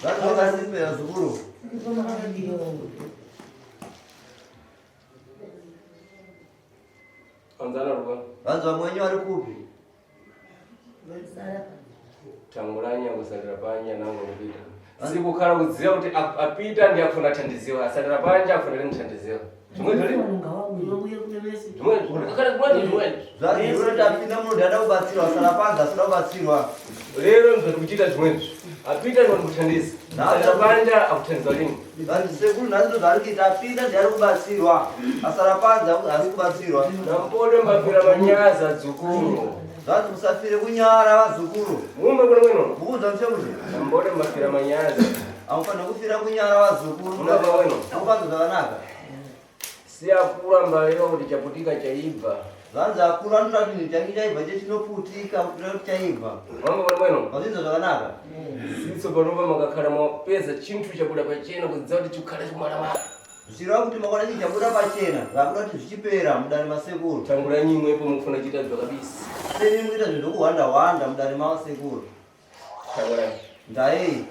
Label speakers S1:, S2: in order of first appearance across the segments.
S1: Zvakasipe vazukuru.
S2: Anzana ruwa.
S1: Vanzi vamwe wenyu vari kupi?
S2: Tanguranya kusarira panya nango kupita. Sikukhala kudziva kuti apita ndiye akufuna thandiziwa asarira panja akufuna rimuthandiziwa. Zvimwe zvori. Zvimwe akakhala kumwe zvimwe.
S1: Zvanzi unoti apinda munhu ada kubatsirwa asara panze asina kubatsirwa.
S2: Lero ndizvo kuchita zvimwe izvi. Apita ndiye kuthandiza. Asarira panja akuthandiza lini.
S1: Zvanzi sekuru nhasi ndozvaari kuita apinda ndiye ari kubatsirwa asara panze haasi kubatsirwa.
S2: Nambodo mbafira manyaza dzukuru.
S1: Zvanzi musafire kunyara vazukuru.
S2: Mumbe kuno mwino.
S1: Mukuudza muchemuche.
S2: Nambodo mbafira manyaza.
S1: Amufanira kufira kunyara vazukuru.
S2: Mumbe mwino.
S1: Mukuudza zvakanaka.
S2: Siyakura mbareva kuti chaputika chaibva.
S1: Zvanzi akuru anoda kuti change chaibva chechinoputika kuda kuti chaibva.
S2: Mambo kuno mwino.
S1: Mazvinzwa zvakanaka.
S2: Sitso panova makakhala mapeza chinthu chabuda pachena kudziva kuti chikhala chikumalamala.
S1: Zvichireva kuti makona chinhu chabuda pachena zvakuda kuti zvichipera mudare masekuru.
S2: Tangura nyimwepo mukufuna kuita zvakabisi.
S1: Semi mukuita zvinhu zvokuhwanda hwanda mudare mavasekuru.
S2: Tangura.
S1: Ndayei.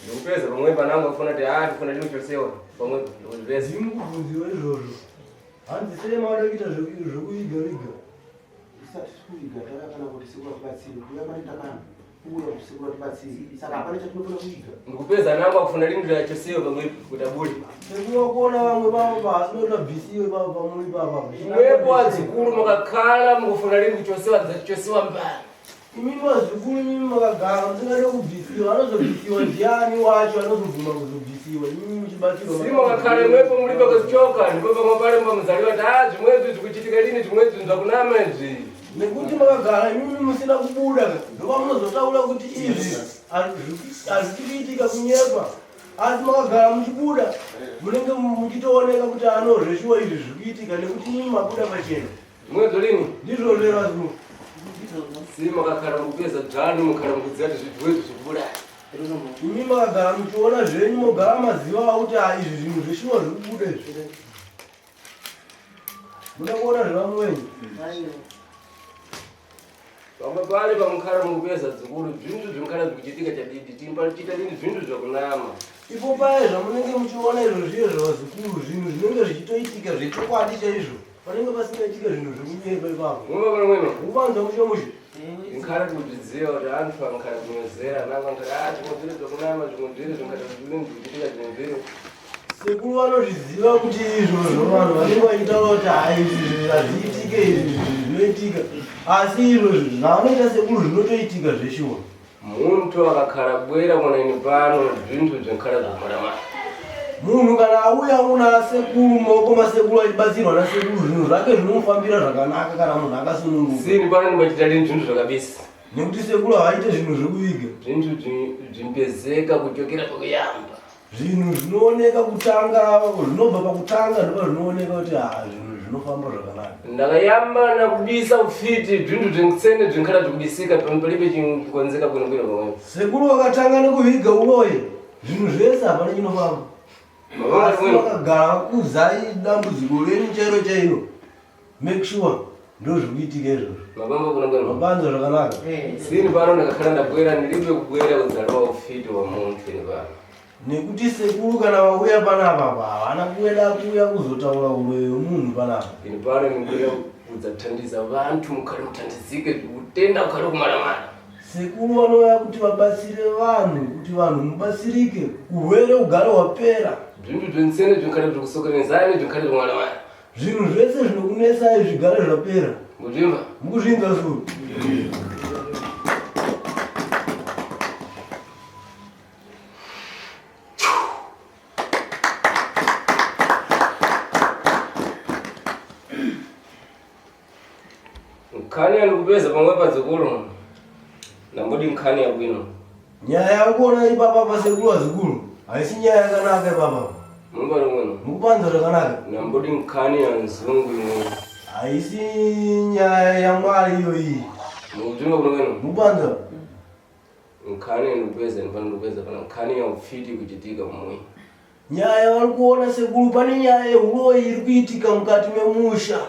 S2: Ndikupeza pamwe panangu akufuna kuti ah tifuna tinochosewa pamwe ndikuzvipeza.
S3: Ndimukubvunziwa izvozvo. Hanzi sei mauda kuita zvekuiga viga?
S4: Isati tikuiga takakana kuti sekuru atibatsire. Kuuya manoita pano kuuya kuti sekuru atibatsire. Saka hapana chatinofanira kuiga.
S2: Ndikupeza nangu akufuna rimwe rachosewa pamwe kuti abude.
S3: Sekuru vakuona vamwe vavo pasi vanoda bvisiwe pavo pamuri papa.
S2: Imwepo adzukuru makakhala mukufuna rimwe kuchosewa dzachosewa mbani.
S3: Imi vazukuru imimi makagara musingade kubvisiwa anozobvisiwa ndiani wacho anozobvuma kuzobvisiwa imimi muchibatsirwa
S2: Simo kakhala imwepo mulibe kuzichoka ndipo pamwe pale muzaliwa kuti ah zvimwezvi zvikuchitika lini zvimwezvi zvakunama izvi.
S3: Nekuti makagara imimi musina kubuda ndopamunozotaura kuti izvi hazvisi kuitika kunyepa asi makagara muchibuda munenge muchitooneka kuti anozveshuwa izvi zviri kuitika nekuti imimi mabuda pachena.
S2: Zvimwezvo lini?
S3: Ndizvo zvevazukuru.
S2: Simo makakhala mukupeza dzvani mukhala mukudziva kuti zvimwezvi zvikubuda.
S3: Imi makagara muchiona zvenyu mogara maziva kuti ah, izvi zvinhu zveshuwa zviri kubuda izvi. Muda kuona zvevamwe wenyu.
S2: Pamwe pale pamukhala mukupeza dzukuru zvinhu zvimukhala zvikuchitika chadidi timbachita lini zvinhu zvakunama.
S3: Ipo paye zvamunenge muchiona izvo zviye zvevazukuru zvinhu zvinenge zvichitoitika zvechokwadi chaizvo panenge pasingaitika zvinhu zvekunyepa ipapo.
S2: Mumwe pano mwino.
S3: Uvanza mushe mushe.
S2: Nkhala kuzvidziva kuti anthu ankhala kunyozera nanga nkhala ah zvimwe zviri zvakunama zvimwe zviri zvinkhala zvinhu zvikuchitika zvimwe zviri.
S3: Sekuru vanozviziva kuti izvozvo vanhu vanenge vachitaura kuti hai izvi hazviitike izvi zvinoitika asi izvozvo zvavanoita sekuru zvinotoitika zveshuwa.
S2: Muntu akakhala bwera kuna ini pano zvinhu zvinkhala zvikumalamala.
S3: Munhu kana auya una sekuru mumaoko masekuru achibatsirwa nasekuru zvinhu zvake zvinomufambira zvakanaka kana munhu akasununguka.
S2: Sini pano ndimachita lini zvinhu zvakabisa.
S3: Nekuti sekuru havaite zvinhu zvekuviga.
S2: Zvinhu zvimpezeka kuchokera pakuyamba.
S3: Zvinhu zvinooneka kutanga zvinobva pakutanga ndipo zvinooneka kuti ha zvinhu zvinofamba zvakanaka.
S2: Ndakayamba nakubisa ufiti zvinhu zvintsene zvinkhala zvikubisika palibe chingonzeka bwino bwino pamwepo.
S3: Sekuru vakatanga nekuviga uroyi zvinhu zvese hapana chinofamba. Asi vakagara vakuudzai dambudziko renyu chairo chairo make sure ndozvikuitika izvozvo.
S2: Mabamba kuna bwino.
S3: Mabanza zvakanaka.
S2: Sini pano ndakakhala ndabwera ndilibe kubwera kudzalowa ufiti wa munthu ini pano.
S3: Nekuti sekuru kana vauya panapa apa havana kueda kuuya kuzotaura uroyi wemunhu panapa.
S2: Ini pano ndibwera kudzathandiza vanthu mukhale muthandizike kutenda kukhale kumalamala.
S3: Sekuru vanouya kuti vabatsire vanhu kuti vanhu mubatsirike urwere ugare hwapera.
S2: Zvinhu zvintsene zvinkhale zvikusokerenzani zvinkhale zvikumalamala.
S3: Zvinhu zvese zvinokunesai zvigare zvapera.
S2: Muzvimba.
S3: Mukuzvinzwa zvikuru.
S2: Nkhani yandikupeza pamwe padzukuru nambodi nkhani yabwino.
S3: Nyaya yakuona ipapa pasekuru vazukuru haisi nyaya yakanaka ipapa.
S2: Mumbari mwino.
S3: Mukupanza zvakanaka.
S2: Nambodi nkhani ya nzungu imwe.
S3: Haisi nyaya yaMwari iyo iyi.
S2: Mukuzvimba kuno mwino.
S3: Mukupanza.
S2: Nkhani yandikupeza ndipano ndikupeza pana nkhani ya ufiti kuchitika mumwe.
S3: Nyaya yavari kuona sekuru pane nyaya yehuroyi iri kuitika mukati memusha.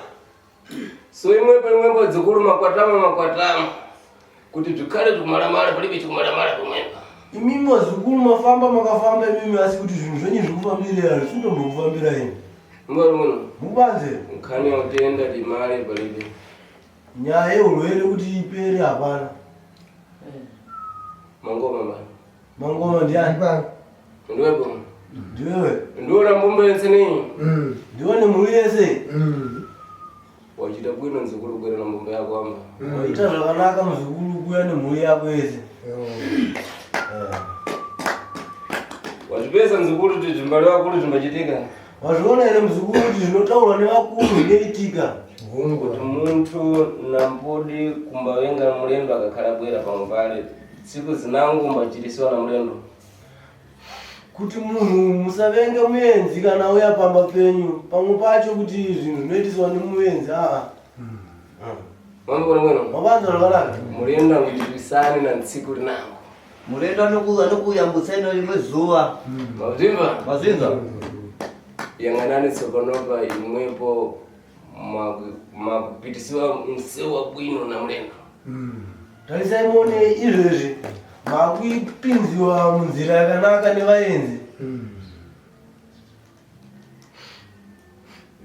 S2: So imwe paimwe mbadzukuru makwatama makwatama kuti zvikhale zvikumalamala palibe chikumalamala pamwepa.
S3: Imimi vazukuru mafamba makafamba imimi asi kuti zvinhu zvenyu zviri kufambirei hazvisi kutombokufambirai imi.
S2: Mwari muno.
S3: Mubanze.
S2: Nkhani yautenda timale palibe.
S3: Nyaya yeurwere kuti ipere hapana.
S2: Mangoma mani.
S3: Mangoma ndiani?
S2: Ndiwepo.
S3: Ndiwewe.
S2: Ndiwe rambumba yense nei?
S3: Ndiwe nemhuri yese.
S2: Wachita bwino mzukuru kwera na mbumba yako amba.
S3: Waita zvakanaka muzukuru kuya nemhuri yako yese.
S2: Wazvipesa mzukuru kuti zvimbali vakuru zvimbachitika.
S3: Wazviona here muzukuru kuti zvinotaurwa nevakuru zvinoitika?
S2: Kuti muntu nambodi kumbavenga mulendo akakhala bwera pamwe pale. Tsiku zinangu mbachitisiwa na mulendo.
S3: Kuti munhu musavenge muenzi kana auya pamba penyu, pamwe pacho kuti zvinhu zvinoitiswa nemuenzi aa.
S2: Mambo kuna mweno.
S3: Mabanza zvakanaka.
S2: Mulendo angitirisane na ntsiku linangu.
S1: Murendo anokuyambutsa ino rimwe zuva.
S2: Mazvimba.
S1: Mazvinzwa?
S2: Yang'anani tsopanopa imwepo makupitisiwa msewu wa bwino na mulendo.
S3: Tarisai muone izvezvi makupinziwa munzira yakanaka nevaenzi.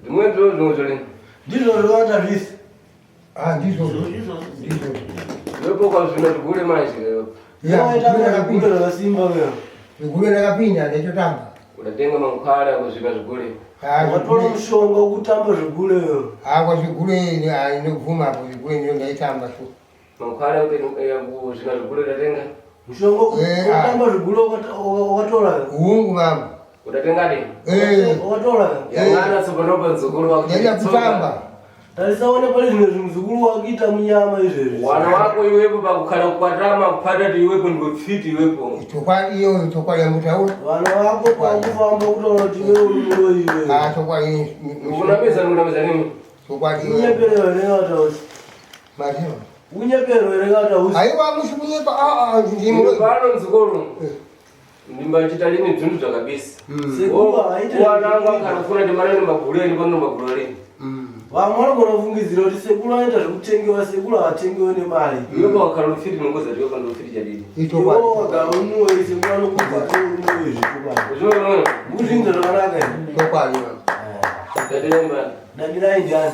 S2: Zvimwe zviro zvimwe zvole.
S3: Ndizvo zvavata zvisi.
S5: Ah, ndizvozvo. Ndizvozvo.
S2: Wepo kwa zvino zvigure manje.
S5: Ya,
S3: Waita
S5: zvigure
S3: kugure
S5: ndakapinda.
S3: zvakasimba wewe.
S5: Zvigure ndakapinda ndaitotamba.
S2: Udatenga mankhwala kuzvika zvigure.
S5: Ah,
S3: Watora
S5: zvigure.
S3: mushonga wekutamba zvigure wewe.
S5: Ah, kwa zvigure ah, ndinobvuma apo zvigure ndino ndaitamba so.
S2: Mankhwala kuzvika zvigure udatenga.
S3: Mushonga
S5: Eh, ah.
S3: wekutamba zvigure wakatora.
S5: Hungu mama.
S2: Udatenga di?
S5: Eh,
S3: Wakatora.
S2: Yang'ana tsopanopa mzukuru wako.
S5: ndaida kutamba.
S3: Tarisaone pari zvimwe zvimuzukuru wakuita munyama izvezvi.
S2: Wana wako iwepo pakukhala kukwatama kuphata ti iwepo ndikupfiti iwepo.
S5: Chokwadi iyoyo chokwadi yamutaura.
S3: Vana vako pakufamba kutaura kuti iwewe uri muroyi iwewe.
S5: Ah, chokwadi.
S2: Ukunameza ndikunameza nini?
S5: Chokwadi iyoyo.
S3: Unyepero here katausi?
S5: Mazima.
S3: Unyepero here katausi?
S5: Aiwa musi kunyepa. Ah, ah, ndimo.
S2: Pano mzukuru. Ndimbachita lini bzintu zvakabisa.
S3: Sekuru haite
S2: Wanangu akafuna ndimane nemaguleni pano maguleni.
S3: Vamwe vanogona kufungidzira kuti sekuru anoita zvekutengewa, sekuru havatengewe nemari.
S2: Iwepo wakhala ufiti nongoza tiwepo ndofiti chadidi.
S5: Ichokwadi.
S3: Iwewe wakagara uri muroyi, sekuru anokubva kuti uri muroyi zvechokwadi.
S2: Uzvinoona?
S3: Muzvinzwa zvakanaka here?
S5: Chokwadi mama.
S2: Ndatiremba.
S3: Dadirai ndiani?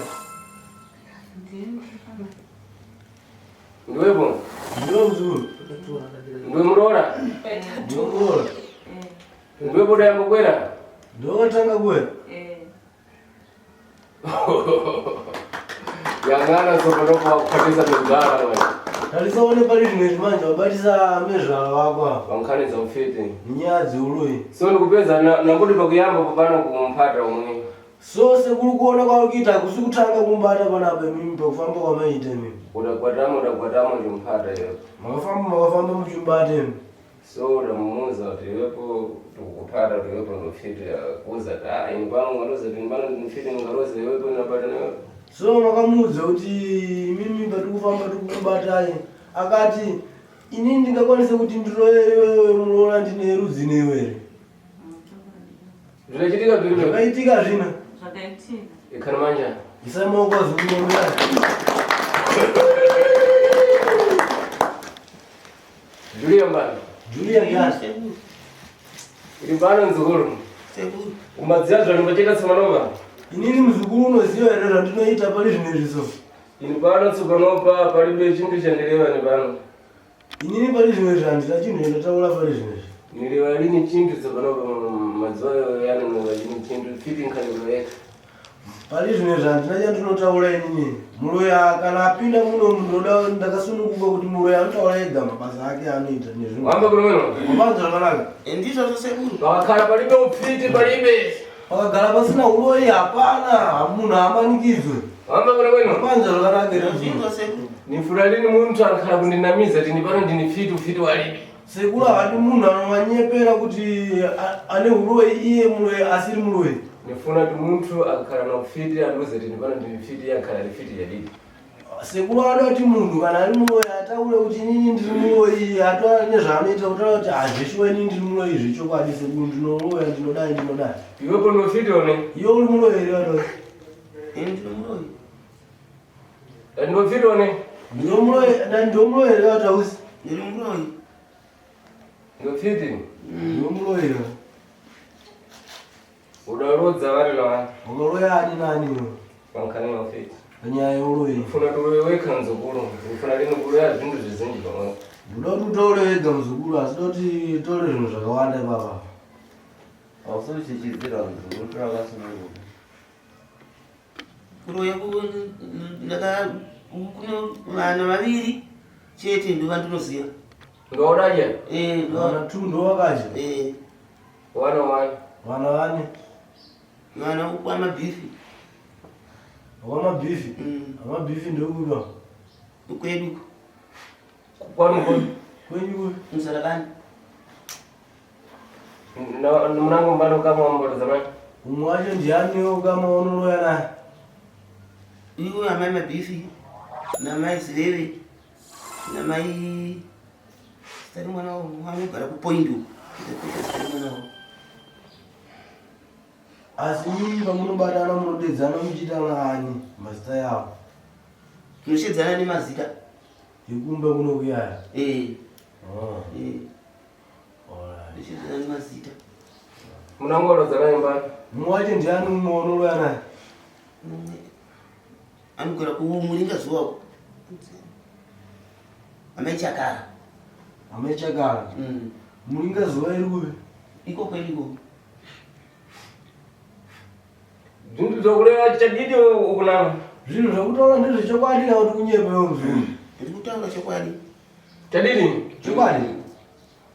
S2: Ndiwepo.
S3: Ndiwe muzukuru.
S2: Ndiwe muroora.
S3: Ndiwe muroora.
S2: Ndiwepo udayambokwera.
S3: Ndiwe watanga kuwera.
S2: Yang'ana tsopanopa wakuphatisa migara manje.
S3: Tarisaone pari zvimwe zvimanje wabatisa mezvara vako apa.
S2: Wankhani za ufiti.
S3: Nenyaya dzeuroyi.
S2: So ndikupedza nangoti pakuyamba popano kumphata umwe.
S3: So sekuru kuona kwauri kuita hakusi kutanga kumubata panapa imimi pakufamba kwamaita imimi.
S2: Udakwatama udakwatama uchimphata iwe.
S3: Makafamba makafamba muchimubata imi.
S2: So udamuuza kuti iwepo ndikukuphata kuti iwepo ndofiti kuuza kuti ah ini pano ungaroza kuti ini pano ndinofiti ungaroza iwepo ndinabata newe.
S3: So makamuudza kuti imimi patiri kufamba tiri kukubatai. Akati inini ndingakwanise kuti ndiroye iwewe muroora ndine rudzi newe here?
S2: Zvinochitika zviri
S3: Zvakaitika zvino.
S6: Zvakaitika.
S2: Ikhani manja.
S3: Isai maoko azukuru mudare.
S2: Julia mbani.
S3: Julia ndiani?
S2: Iri pano mzukuru. Umadziya zvandimbochita tsomanova.
S3: Inini muzukuru unoziva here zvandinoita pari zvino izvi so?
S2: Ini pano tsopanopa palibe chintu chandilewa ni pano.
S3: Inini pari zvino izvi handina chinhu chandataura pari zvino izvi.
S2: Nilewa lini chintu tsopanopa mazuva yani nilewa lini chintu fiti nkhani yeka.
S3: Pari zvino izvi handina chandinotaura inini. Muroyi kana apinda muno ndinoda ndakasununguka kuti muroyi anotaura ega mabasa ake anoita nezvinhu.
S2: Wamba kuno mweno.
S3: Mabanza zvakanaka.
S1: Ndizvozvo sekuru.
S2: Pakakhala palibe upfiti palibe.
S3: Pakagara pasina uroyi hapana munhu haamanikidzwe.
S2: Wamba kuno mweno.
S3: Mabanza zvakanaka here muzukuru?
S1: Ndizvo sekuru.
S2: Nifura lini muntu ankhala kundinamiza tini pano ndini fiti ufiti walibe.
S3: Sekuru havadi munhu anovanyepera kuti ane uroyi iye muroyi asiri muroyi.
S2: Nifuna kuti muntu akakhala na ufiti andiuze tini pano ndini fiti iye akhala ali fiti yadidi.
S3: Sekuru vanoda kuti munhu kana ari muroyi ataure kuti inini ndiri muroyi ataura nezvaanoita kutaura kuti hazvishuwa inini ndiri muroyi zvechokwadi sekuru ndinoroya ndinodai ndinodai.
S2: Iwepo ndofiti one.
S3: Iwe uri muroyi here vatozi?
S1: Ini ndiri muroyi.
S2: Ndofiti one.
S3: Ndiwe muroyi ndani ndiwe muroyi here vatausi?
S1: Ndiri muroyi.
S2: Ndopfiti.
S3: Ndomuroyera.
S2: Udarodza vari navani.
S3: Ukaroya ani nani iwe?
S2: Pankhani yofiti.
S3: Panyaya yeuroyi.
S2: Ufuna turoye wekha mzukuru. Ufuna lini kuroya zvinhu zvizinji pamwe.
S3: Ndoda kuti utaure wega muzukuru asi ndoda kuti taure zvinhu zvakawanda ipapa.
S1: Hausochichidzira muzukuru rakasununguka.
S6: Kuroya ndaka kune vana vaviri chete ndovandinoziva.
S2: Ndodaje?
S6: Eh, ndo
S3: Vana two ndovakadya.
S6: eh
S2: Wana wana.
S3: Vana vane.
S6: vana kwamabhifi.
S3: Wamabhifi.
S6: Mm.
S3: Amabhifi ndokupa.
S6: Kwedu
S2: Kwanu kwa.
S3: Kwenyu kupi?
S6: muzarabani.
S2: Na mnango mbano kama mboro zamani.
S3: Umwe wacho ndiani ukama unoroya naye?
S6: Iwo amai mabhifi namai Zireve namai zita remwana wavo anogara kupoindi uko. Zita remwana wavo.
S3: Asi imimi pamunobatana munodedzana muchiitana ani mazita yavo?
S6: Tinoshedzana nemazita.
S3: Ekumba kunokuyaya.
S6: Eh,
S3: Oh,
S6: eh,
S3: alright.
S6: tinoshedzana nemazita.
S2: Mnango mboro zamani mbano.
S3: Mumwe wacho ndiani mumwe unoroya naye?
S6: Mumwe anogara kumuringa zuva uko. Amai Chakara.
S3: Amai Chakara.
S6: Mm.
S3: Muringa zuva iri kupi?
S6: Iko kwedu iko.
S2: Zvinhu zvokureva chadidi ukunama.
S3: Zvinhu zvakutaura ndezvechokwadi kana kuti kunyepa iwe muzukuru?
S6: Ndiri kutaura chokwadi.
S2: Chadidi.
S3: Chokwadi?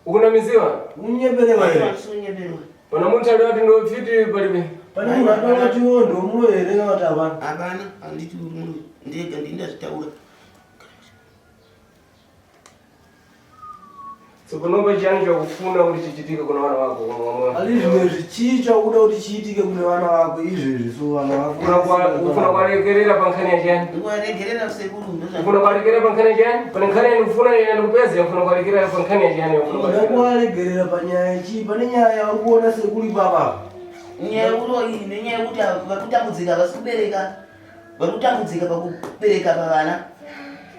S2: Ukunamiziwa.
S3: Unyeperewa here?
S6: Handisi kunyeperwa.
S2: Pana muntu ari ati ndofiti palibe.
S3: Pane munhu ataura kuti iwewe ndomuroyi here kana kuti hapana?
S6: Hapana, handiti uri munhu ndega ndini ndazvitaura.
S2: Tsopanopa chiyani chakufuna kuti chichitike kuna vana vako kumwe.
S3: Asi zvimwe izvi chii chakuda kuti chiitike kune vana vako izvezvi so vana vako
S2: Ufuna kwarekerera pankhani ya chiyani?
S6: Ndikuvaregerera sekuru ndozva.
S2: Ufuna kwarekerera pankhani ya chiyani? Pane nkhani yanofuna yanokupeza ufuna kwarekerera pankhani ya chiyani? Ufuna
S3: Uda
S2: kwarekerera.
S3: kuvaregerera panyaya yechii? Pane nyaya yauri kuona sekuru ipapa.
S6: Nyaya yekuroyi nenyaya yekuti vari kutambudzika havasi kubereka. Vari kutambudzika pakubereka pavana.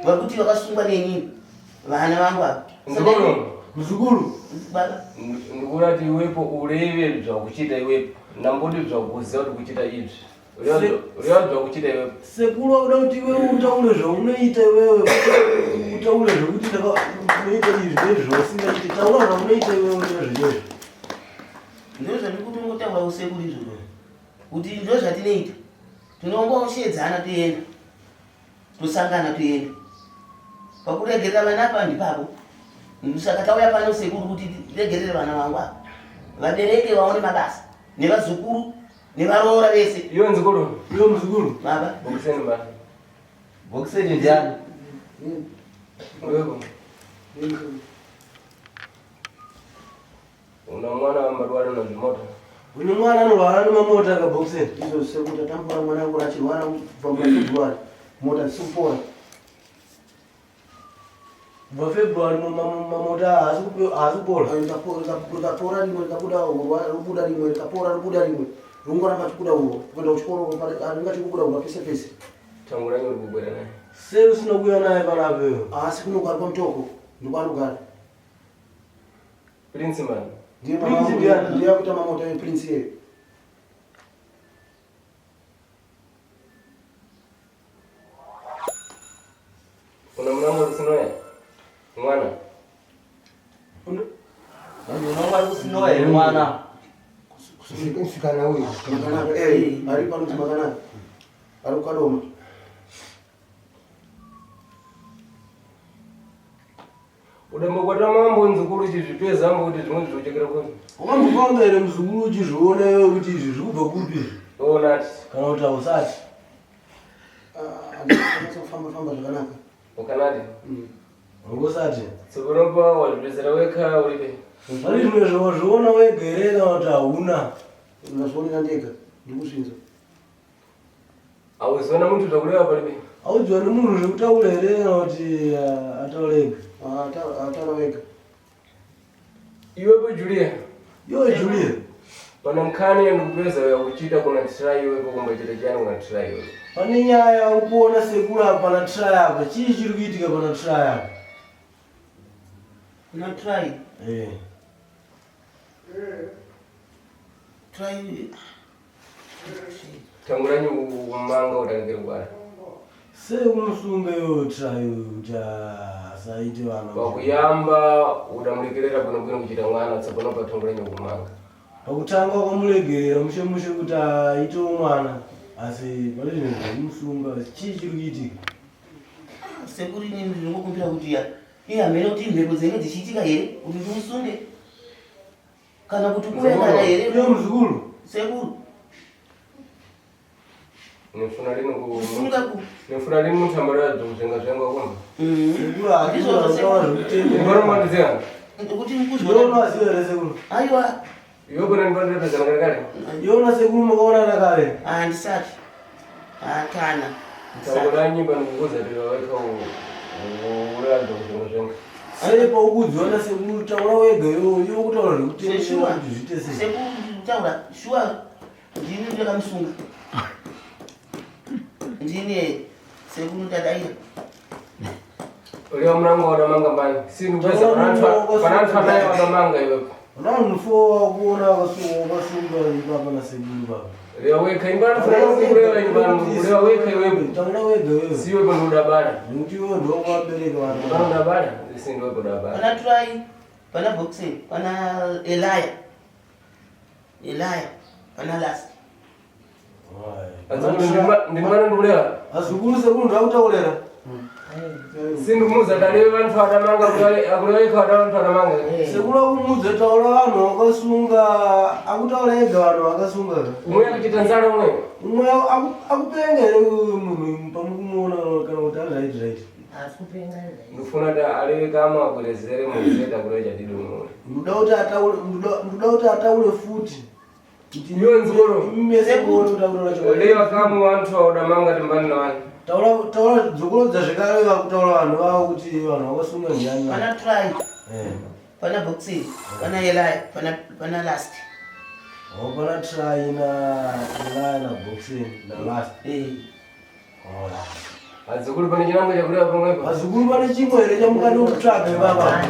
S6: Vari kuti vakasungwa nenini. Vana vangu ava.
S2: Mzukuru.
S3: Muzukuru,
S6: Baba.
S2: Ndikuda kuti iwepo ureve zvakuchita iwepo. Namboti zvakuziva kuti kuchita izvi. Ureva zvakuchita iwepo.
S3: sekuru wakuda kuti iwewe utaure zvaunoita iwewe. Utaure zvekuti unoita izvi nezvi zvausingaiti. Taura zvaunoita iwewe nezvinezvi.
S6: Ndozvandikutongotaura kusekuru izvozvo. Kuti ndozvatinoita. Tinongoshedzana toenda. Tosangana toenda. Pakuregerera vana apa ndipapo. Saka tauya pano sekuru kuti tiregerere vana vangu ava. Vabereke vaone mabasa. Nevazukuru, nevaroora vese.
S2: Iwe mzukuru.
S3: Iwe muzukuru,
S6: Baba.
S2: Bokiseni ba.
S1: Bokiseni ndiani?
S2: Iwepo. Una mwana wambarwara na zvimota.
S3: une mwana anorwara nemamota akabhokiseni.
S4: Izvo sekuru tatambura mwana wangu achirwara kubva muna February. Mota dzisiri kupora.
S3: Kubva February mamota haasi kupora.
S4: Rikapora rimwe rikabuda robuda rimwe rikapora robuda rimwe. Ringoramba chibuda urwa. Kuenda kuchikoro ringa chikubuda urwa pese pese.
S2: Tanguranyi uri kugwera naye.
S3: Sei usina kuuya naye panapa iwe?
S4: Asi kunogara pamutoko ndokwaanogara.
S2: Prince man.
S4: Ndiye
S3: Prince
S4: mama
S3: ndiani?
S4: ndiye akuita mamota yeprince iyeyo.
S2: Una mnango kusinoya? Mwana.
S1: Unonga ari kusinowa here mwana?
S5: Musikana uyu.
S4: Makanaka eh ari panonzi Makanaka. Ari kukadoma.
S2: Udambokwata mambo nzukuru chizvipeza ambo kuti zvimwe zvochekera kuri.
S3: Wakambofamba here muzukuru uchizviona iwewe kuti izvi zviri kubva kupi izvi?
S2: Onati.
S3: Kana kuti hausati?
S4: Handisi kufamba famba zvakanaka.
S2: Ukanati.
S3: Hausati.
S2: Tsopanopa wazvipezera wekha uripe.
S3: Pane zvimwe zvawazviona wega here kana kuti hauna?
S4: Ndazvionera ndega ndikuzvinzwa.
S2: Auziona muntu zvakureva palibe.
S3: Audziwa nemunhu zvekutaura here kana kuti ataura ega?
S4: Ataura wega.
S2: Iwepo Julia.
S3: Iwe Julia,
S2: Pana nkhani yandikupeza yakuchita kuna try iwepo kumbachita chiyani kuna try iwepo.
S3: pane nyaya yauri kuona sekuru apa pana try apa. Chii chiri kuitika pana try apa?
S6: Kuna try.
S3: Eh.
S6: Try
S2: Tanguranyi kumanga utarekere kubara.
S3: Sei kumusunga iwewe try kuti asaite vana?
S2: Pakuyamba udamurekerera bwino bwino kuchita mwana tsopano patanguranyi kumanga.
S3: Pakutanga wakamuregerera mushe mushe kuti aitewo mwana asi pane zvinhu zvekumusunga chii chiri kuitika?
S6: Sekuru inini ndinongokumbira kuti ya iye hamene kuti mhepo dzinenge dzichiitika here kuti ndimusunge kana kuti kuuyangana here
S3: Iwe muzukuru
S6: sekuru
S2: Nifuna lini ku
S6: kusunga ku
S2: Nifuna lini mutambara kuzenga zvenga kumba.
S3: Sekuru hatikutaura zvekutendera.
S2: Ndoro mandizia.
S6: kuti
S3: Iwe
S6: mukuzviona
S3: unoziva here sekuru?
S6: aiwa
S2: Iwe kuna ndipandira pesa kare kare.
S3: Iwe una sekuru makaonana kare?
S6: handisati kana
S2: Tanguranyi panokukuza tira weka uradzo kuzenga zvenga.
S3: Sei paukudziwa nasekuru taura wega iwe iwe kutaura zvekutendera
S6: Seshuwa.
S3: kuti zviite sei?
S6: Sekuru kutaura shuwa ndini ndakamusunga ndini sekuru ndadaira
S2: Uliwa mrango wadamanga mbani. Si nupesa pananthu anaye wadamanga iwe.
S3: Vanhu fo wakuona wakasungwa ipapa nasekuru papa.
S2: Uliwa weka imbani funa kukurewa imbani. Uliwa weka iwe.
S3: Taura wega iwewe.
S2: Siwe panodabara.
S3: Nekuti iwe ndokuvabereka vanhu.
S2: Panodabara. Si ndiwe panodabara.
S6: pana try pana boxing pana elaya elaya pana last
S2: Ndimwana ndikulewa.
S3: Azukuru sekuru ndakutaurira.
S2: Sindikumuza dale vantu vadamanga akuleweka wada vantu vadamanga.
S3: Sekuru akumudza taura vanhu vakasunga akutaura ega vanhu vakasunga.
S2: Umwe akuchita nzara umwe.
S3: Umwe akupenga here munhu pamukumuona kana kuti ari right right.
S2: Ndifuna da aleweka amwe abwerezere muzeta kulewa chadidi umwe.
S3: Ndoda kuti ataure ndoda kuti ataure futi. Kuti
S2: Iwe nzukuru.
S3: Mese kuona kuti akutaura chokwadi.
S2: Lewa kamwe vantu vadamanga timbani na vanhu.
S3: Taura taura dzokorodza zvekare vakutaura vanhu vavo kuti vanhu vakasunga ndiani.
S6: pana try
S3: Eh.
S6: pana boxing pana elaya pana pana last
S3: Oh, pana try na Elaya na boxing na last.
S6: Eh,
S3: Oh.
S2: Adzukuru pane chinango chakulewa pamwepo.
S3: Vazukuru pane chimwe here chamungade kutsvaga baba?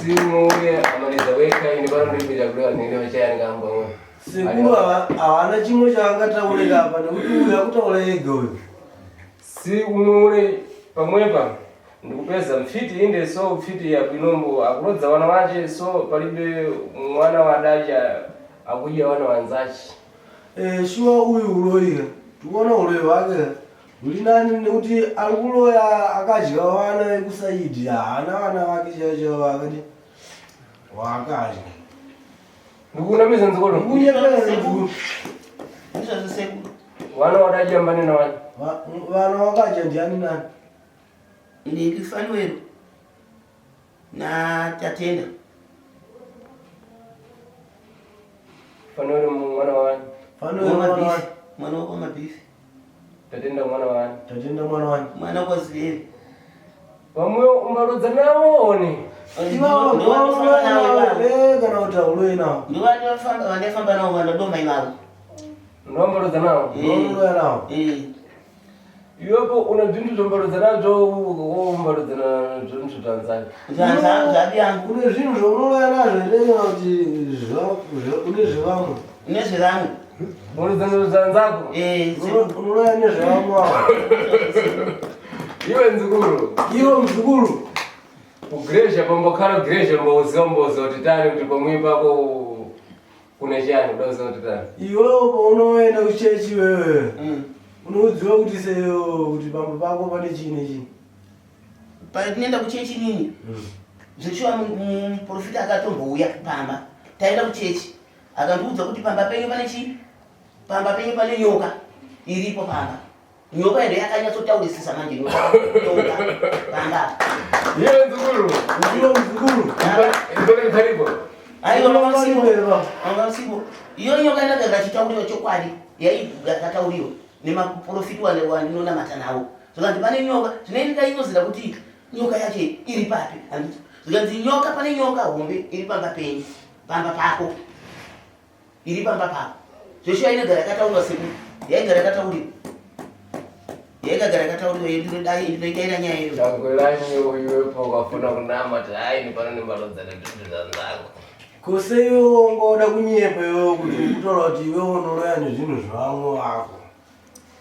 S2: Simuye amaliza weka ini pano ndipita chakulewa nile chayani kamba umwe.
S3: Sekuru havana chimwe chaangataurika apa nekuti uyu akutaura ega uyu.
S2: Si umwe ule pamwepa ndikupeza mfiti inde so mfiti yabinombo akulodza wana wache so palibe mwana wadacha akudya wana wanzachi.
S3: Eh, shuwa uyu uloyika tikuona uloyi wake uli nani nekuti ari kuloya akadya vana vekusaidhi haana vana vake chaivo chaivo vakati waakadya.
S2: Ndikunamiza nzikolo.
S3: Kunyepera muzukuru.
S6: ndizvozvo sekuru
S2: Wana wadadya mbani na wani.
S3: Vana vakadya ndiani nani?
S6: ndingi fanuelo na tatenda
S2: Fanori mwana wa wani.
S3: Fanuel mwana wani.
S6: wamabifi mwana wakwamabifi
S2: Tatenda mwana wa wani.
S3: Tatenda mwana wani.
S6: mwana kwaziveri
S2: Vamwe umbalodza nawo oni.
S3: Ivavo ndovauloya navo here kana kuti hauloyi navo?
S6: ndovandaifamba navo vandadoma ivavo
S2: Ndombalodza nawo.
S3: Ndovauloya navo.
S2: Iwepo una bzintu zvombalodza nazvo wombalodza nazvo zvanzani.
S6: zvabi yangu
S3: Une zvinhu zvaunoloya nazvo here kana kuti une zvevamwe?
S6: nezvevamwe
S2: Unodzana zvanzako.
S3: Unoloya nezvevamwe avo.
S2: Iwe nzukuru.
S3: Iwe muzukuru.
S2: Kugresha pambokhala kugresha mbauziwa mbauziwa kuti tani kuti pamwe pako kune chani kudauziwa kuti tani.
S3: Iwewo paunoenda kuchechi iwewe unoudziwa kuti seyo kuti pamba pako pane chii nechii.
S6: patinoenda kuchechi nini zveshuwa muprofita akatombouya pamba taenda kuchechi akandiudza kuti pamba penyu pane chii pamba penyu pane nyoka iripo pamba nyoka ndo yakanyatsotaurisisa manje nyoka nyoka pamba apa.
S2: Iwe nzukuru.
S3: Iwe muzukuru.
S2: Ndipane ndikhalipo.
S6: aiwa
S3: Paripo here pamba?
S6: vangasipo iyo nyoka inagara chitauriwa chokwadi yaikatauriwa nemaprofiti wandinonamata nawo zvikanzi pane nyoka zvinoini ndainozira kuti nyoka yacho iri papi handiti zvikanzi nyoka pane nyoka hombe iri pamba penyu pamba pako iri pamba pako zveshuwa inogara yakatauriwa sekuru yaigara yakatauriwa yaigagara yakatauriwa iyo ndinoidaira nyaya iyo
S2: Tangulanyi iwepo ukafuna kunama kuti hayi ndipano ndimbalodza nezvintu zvanzako.
S3: Ko sei iwe ungoda kunyepa iwewe kuti ukutaura kuti iwewe unoroya nezvinhu zvevamwe vako?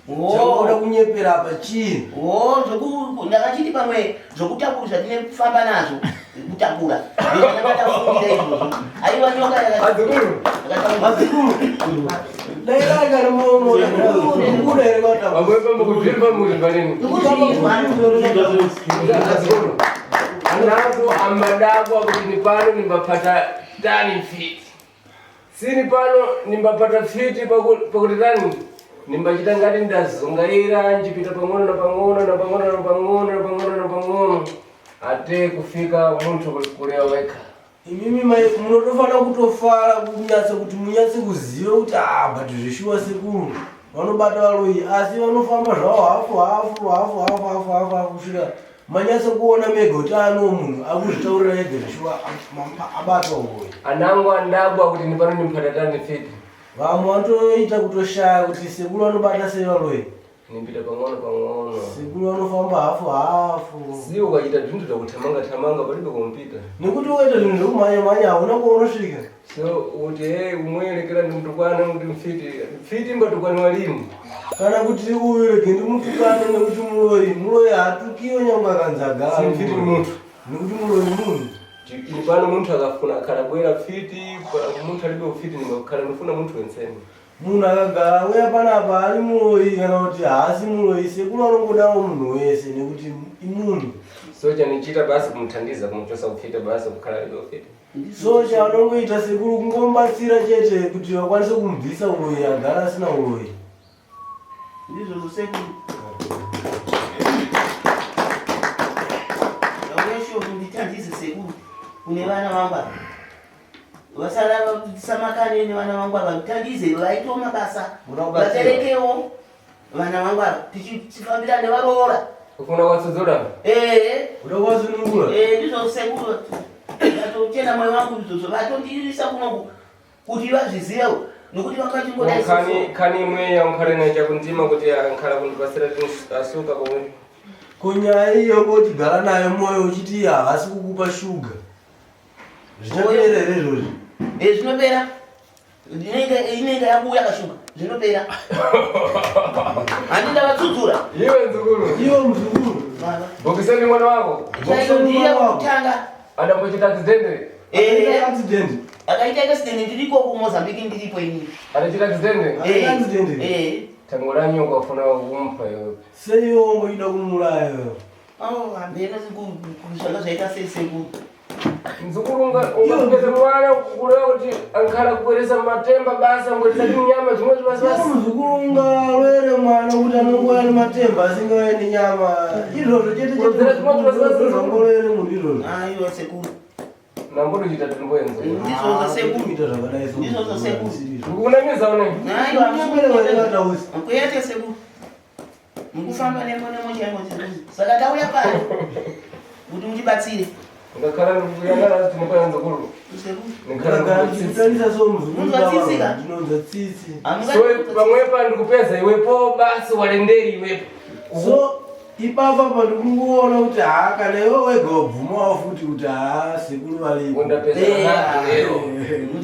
S3: Chaunoda kunyepera apa chii?
S6: Oh, zvoku ndakachiti pamwe zvokutakura zvatinefamba nazvo kutakura. Ndakatafungira izvozvo. Aiwa nyoka yakati.
S2: Adzukuru.
S3: Adzukuru. Dai dai kana muono kuda here kwata.
S2: Vamwe pamukuzviri pamukuzvimba nini? Adzukuru. Anako amadako akuti nipano nimbapata tani mfiti. Sini pano nimbapata fiti pakuti tani nimbachita ngati ndazungaira nchipita pang'ono na pang'ono na pang'ono na pang'ono na pang'ono na pang'ono ate kufika munthu kulewa wekha.
S3: Imimi mai munotofanira kutofara kunyatsa kuti munyatse kuziva kuti ah but zveshuwa sekuru vanobata varoyi asi vanofamba zvavo hafu hafu hafu hafu hafu hafu hafu kusvika manyatsa kuona mega kuti ano munhu akuzvitaurira ega zveshuwa abatwa uroyi.
S2: Anangu andagwa kuti nipano nimphata tani fiti.
S3: Vamwe vanotoita kutoshaya kuti sekuru vanobata sei varoyi.
S2: Nimpita pang'ono pang'ono.
S3: Sekuru vanofamba hafu hafu.
S2: Si ukachita zvinhu zvakuthamanga thamanga palibe kumpita.
S3: Nekuti ukaita zvinhu zvekumhanya mhanya hauna kwaunosvika.
S2: So kuti hey umwerekera ndimutukwane kuti mfiti mfiti mbatukwane walini.
S3: Kana kuti uyu rege ndimutukane nekuti muroyi muroyi haatukiwe nyangwe akanzi agara.
S2: Si mfiti ni munthu.
S3: Nekuti muroyi munhu.
S2: Ini pano munthu akafuna akhalabwera mfiti munthu alibe ufiti nimakhala ndifuna munthu wenseni.
S3: Munhu akagara auya panapa ari muroyi kana kuti haasi muroyi sekuru anongodawo munhu wese nekuti imunhu.
S2: So chanichita basi kumuthandiza kumuchosa kufita basi kukhala alibe ufiti.
S3: So chaanongoita sekuru kungomubatsira chete kuti vakwanise kumubvisa uroyi agara asina uroyi.
S6: Ndizvozvo sekuru. Ndauya shuwa kuti ndithandize sekuru kune vana vangu ava. Vasara samakane nevana vangu ava ndithandize vaitewo mabasa.
S1: Muda kubatsirwa.
S6: Vaterekewo vana vangu ava tichifambira nevaroora.
S2: Ufuna kwatsudzura?
S6: Ehe.
S3: Uda kuvasunungura?
S6: Eh, ndizvo sekuru. Ndatochena moyo wangu izvozvo vatondiisa kunoku kuti vazvizivewo nokuti vakachingodai
S2: Kani kani imwe yankhale naita kundima kuti ankhala kundipasira asuka pomwe.
S3: Kunyaya iyo kotigara nayo moyo uchiti havasi kukupa shuga. Zvichapera here izvozvi?
S6: Eh, zvinopera. Inenge inenge yakuuya kashuga zvinopera. Handi ndavatsudzura.
S2: Iwe nzukuru.
S3: Iwe mzukuru.
S6: Baba.
S2: Bokiseni mwana wako.
S6: Chaiyo ndiye kutanga.
S2: Adambochita accident.
S6: Eh,
S3: Accident.
S6: akaita accident ndiriko kuMozambique ndiripo ini.
S2: Adachita accident.
S3: Akaita accident.
S6: Eh.
S2: Tango ranyoka ufuna kumpa iwe.
S3: Sei iwe wangoida kumuraya iwe?
S6: Oh, hambena zvanga zvaita sei sekuru.
S2: Mzukuru ungapeza mwana kulewa kuti ankhala kubweresa matemba basa ngweresa nyama zvimwe zvibasi
S3: Iwe
S2: basi.
S3: muzukuru ungarwere mwana kuti anongouya nematemba asingauye nenyama. Izvozvo chete
S2: Kurodzera
S3: chete
S2: zvimwe zvibasi basi.
S3: zvangorwere munhu izvozvo.
S6: Aiwa sekuru.
S2: Nambotochita tumboenzo.
S6: Ndizvozvo sekuru.
S3: Kuita zvakadai so.
S6: Ndizvozvo sekuru.
S2: Ndikunamiza une.
S6: Aiwa
S3: Kunyepera wena tausi.
S6: Kuyete sekuru. Mukufamba nemo nemo chaimo sekuru. Saka tauya pano kuti mutibatsire.
S2: Ngakhala ndikuyangana tinokwena nzukuru.
S6: Sekuru.
S2: Ndikhala
S3: Ndakagara
S2: ndikutsitsi.
S3: ndichitarisa so muzukuru
S6: Munzwa tsitsi ka?
S3: ndinonzwa tsitsi.
S2: So pamwepa ndikupeza iwepo basi walenderi iwepo.
S3: So ipapa pandikungoona kuti haa kana iwe wega wabvumawo futi kuti haa sekuru varipo.
S2: Undapeza
S6: Eh,
S2: nazo lero.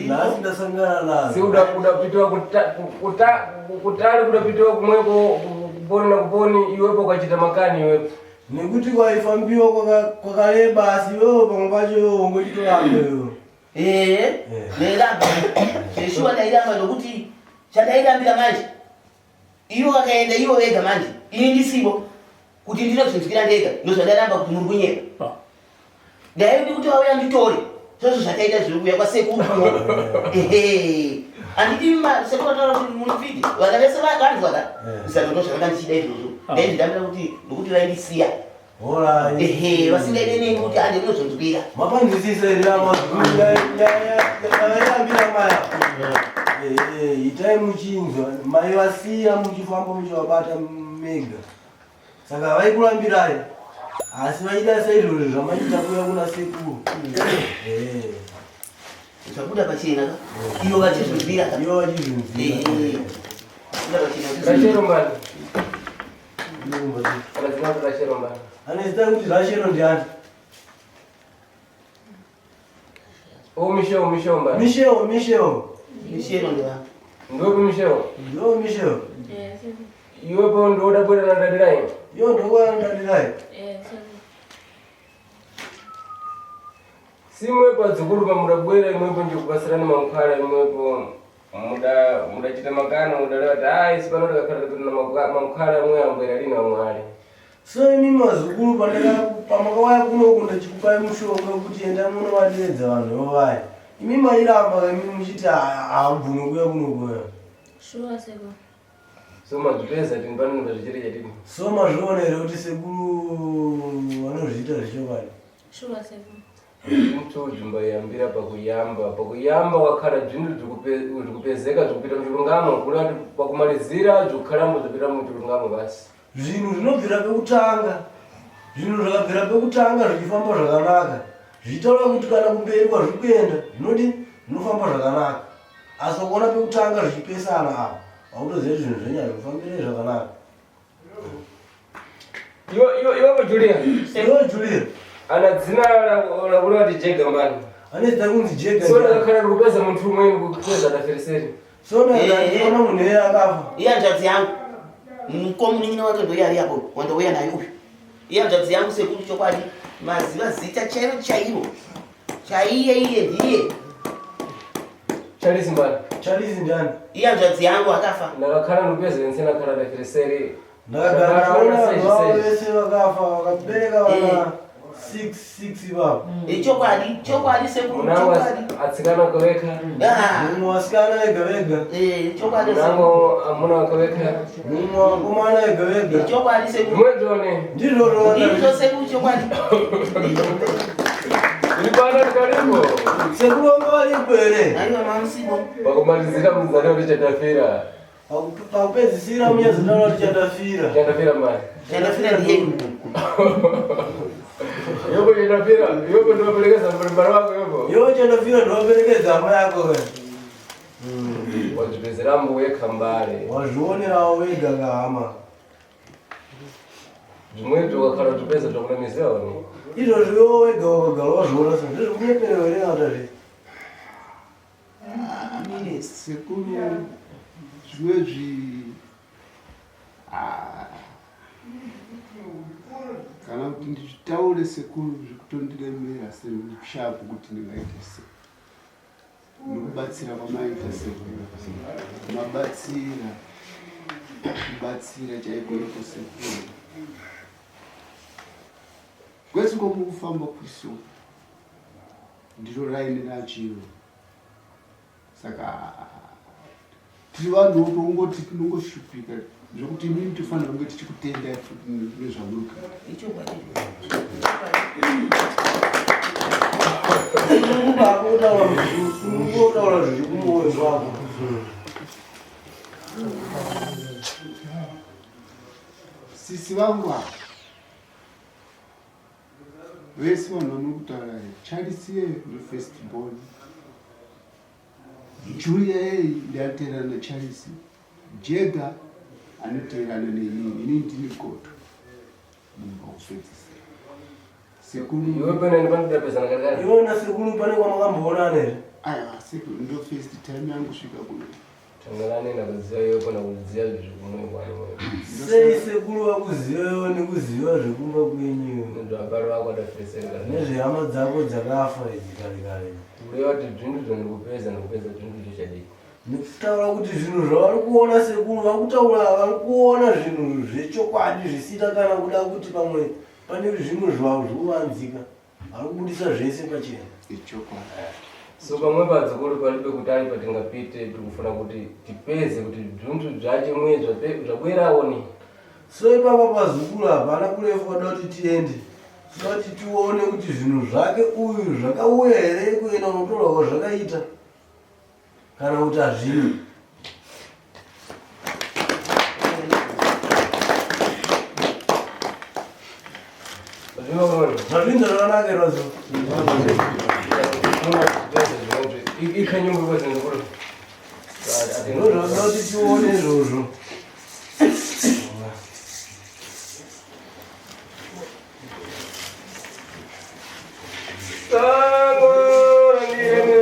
S3: Nhasi ndasangana
S2: Si
S3: nazvo.
S2: udapitiwa kutali kudapitiwa kumweko kuponi na kuponi iwepo ukachita makani iwepo.
S3: Nekuti kwaifambiwa kwakareba asi iwewe pamwe pacho iwewe ungochitoramba iwewe.
S6: Eh, ndairamba. Zveshuwa ndairamba nokuti chandairambira manje. Ivo vakaenda ivo vega manje. Ini ndisipo. Kuti ndinozvinzwira ndega ndozvandairamba kuti muri kunyepa. Ndaidi kuti vauya nditore. Zvozvo zvataita zviri kuuya kwasekuru. Ehe. Handidi sekuru vataura kuti munofidi. Vana vese vanzwa ka. Saka ndozvandanga ndichida izvozvo. Ndaizvidambira kuti nokuti vaindisiya.
S3: Horai.
S6: Ehe, vasingaide neni kuti hande ndinozvinzwira.
S3: Mapanzwisisa here amazukuru yavairambira maya. Itai muchinzwa mai vasiya muchifamba muchivabata mega. Saka vaikurambirai asi vaida saizvozvo zvamaita kuuya kuna sekuru. Eh,
S6: Zvabuda pachena ka. Ivo vachizvinzwira ka.
S3: Ivo vachizvinzwira.
S6: Ehe. Zvabuda pachena.
S2: Rachero mbani. Kana zina rachero mbani.
S3: Ane zita rekuti Rachelo ndiani?
S2: O Michel, Michel mbani?
S3: Michel, Michel.
S6: Michel ndiva.
S2: Ndopi Michel?
S3: Ndo Michel.
S2: Iwepo ndoda bwera na Dadirai.
S3: Yo ndokuya naDadirai.
S2: Simwepo adzukuru pamudabwera imwepo njikupasirani mankhwala imwepo muda mudachita makano mudalewa kuti ayi sipano tikakhala tipitana mankhwala amwe ambwera lina amwali.
S3: So imi mazukuru pamakauya kunoku ndachikupai mushonga kuti enda munovadeedza vanhu vovaya. Imi mairamba imi muchiti haabvumi kuuya kunoku.
S7: Shuwa sekuru.
S2: So mazvipeza tini pano ndazvichiri chatini.
S3: So mazviona here kuti sekuru vanozviita zvechokwadi?
S7: Shuwa sekuru.
S2: Mtu jumbayambira pakuyamba pakuyamba wakhala bzinthu zvikupezeka zvikupita muchilungamo kuli ati pakumalizira zvikukhalambo zvipita muchilungamo basi.
S3: Zvinhu zvinobvira pekutanga, zvinhu zvakabvira pekutanga zvichifamba zvakanaka, zvichitaura kuti kana kumberi kwazviri kuenda zvinodi zvinofamba zvakanaka. Asi ukaona pekutanga zvichipesana apa, hautozivi kuti zvinhu zvenyu hazvifambire zvakanaka.
S2: Iwepo Julia.
S3: Iwe Julia.
S2: Ana dzina lakuli ati Jega mbani.
S3: Ane zita kunzi Jega.
S2: So ndakakhala ndikupeza munthu umweni kupeza dafereseri.
S3: So ndakaona munhu iye akafa.
S6: Iye hanzvadzi yangu. Mukomunin'ina wake ndoiye ari apo wandouya naye uyu. Iye hanzvadzi yangu sekuru chokwadi maziva zita chairo chairo. Chaiye iye ndiye.
S2: Charles mbani.
S3: Charles ndiani?
S6: Iye hanzvadzi yangu akafa.
S2: Ndakakhala ndikupeza nsena khala dafereseri.
S3: Ndakagara ndichiona vanhu vavo vese vakafa vakabereka vana 6 6 ivavo.
S6: Chokwadi, chokwadi sekuru,
S2: Munango
S6: chokwadi.
S2: atsikana akaweka.
S6: Ah.
S3: Mumwe wasikana vega vega.
S6: Chokwadi
S2: Munango amuna akaweka.
S3: Mumwe wakomana vega vega.
S6: Chokwadi sekuru.
S2: Mwedzone.
S3: Ndizvo zvona.
S6: Ndizvo sekuru chokwadi.
S2: Ndipano ndikalipo.
S3: Sekuru vanga varipo here?
S6: Aiwa mamusipo.
S2: Pakumalizira muzane kuti chatafira.
S3: Pakupedzisira munyazitaura kuti chatafira.
S2: Chatafira mari.
S6: Chatafira ndiye.
S2: Yopo chatafira, yopo ndoperekeza mbari wako yopo.
S3: Yopo chatafira ndoperekeza hama yako we.
S2: Wazvipezera mbuye kambare.
S3: Wazvionerawo wega kahama.
S2: Zvimwe wakakhala zvipeza zvakunamiziwa wani.
S3: Izvozvo iwe wega wakagara wazviona se ndezvekunyeperewa here kana kuti hazvisi?
S8: Sekuru zvimwe kana kuti ndizvitaure sekuru zvikutondiremera semushapu kuti ndingaita sei nekubatsira kwamaita sekuru mabatsira kubatsira chaiko iko sekuru kwese kwamukufamba kwiso ndiro raini rachiro saka tiri vanhu tongoti tinongoshupika zvekuti imimi tofanira kunge tichikutendai futi nezvamuri kuita.
S3: Kutaura zviri kumwoyo kwako.
S8: Sisi vangu ava vese vanhu vamuri kutaura Charles iye ndo first born, Julia iye ndateerana naCharles, Jega anoteerana nenini, inini ndini goto mumba kupedzisira. Sekuru
S2: Iwe pane panoda pezana kakare.
S3: Iwe nasekuru pane kwamakamboonana here?
S8: Aiwa sekuru ndo first time yangu kusvika kuno.
S2: Tangarane nakuziva iwe pana kuziva zvikumwe kwano.
S3: Sei sekuru vakuziva iwe nekuziva zvekumba kwenyu?
S2: Nezvabari vako adafereseri.
S3: Nezvehama dzako dzakafa idzi kare kare.
S2: Kureva kuti zvinhu zvandikupeza ndikupeza zvinhu zvichadii.
S3: Nekutaura kuti zvinhu zvavari kuona sekuru vari kutaura vari kuona zvinhu zvechokwadi zvisina kana kuda kuti pamwe pane zvimwe zvavo zvikuvanzika. Vari kubudisa zvese pachena.
S8: Ichokwadi.
S2: So pamwe padzikuru palibe kuti ali patingapite tiri kufuna kuti tipeze kuti zvinhu zvache mwe zvabwerawo ni.
S3: So ipapa pazukuru hapana kurefu kwada kuti tiende. Toda kuti tione kuti zvinhu zvake uyu zvakauya here kuenda kunotorwa kwazvakaita kana kuti hazvina. Zvazvinhu zvakanaka here zo?
S2: Ikanyumbu kwezindukuru.
S3: Ndozvatoda kuti tione izvozvo.
S2: Sango randiremera.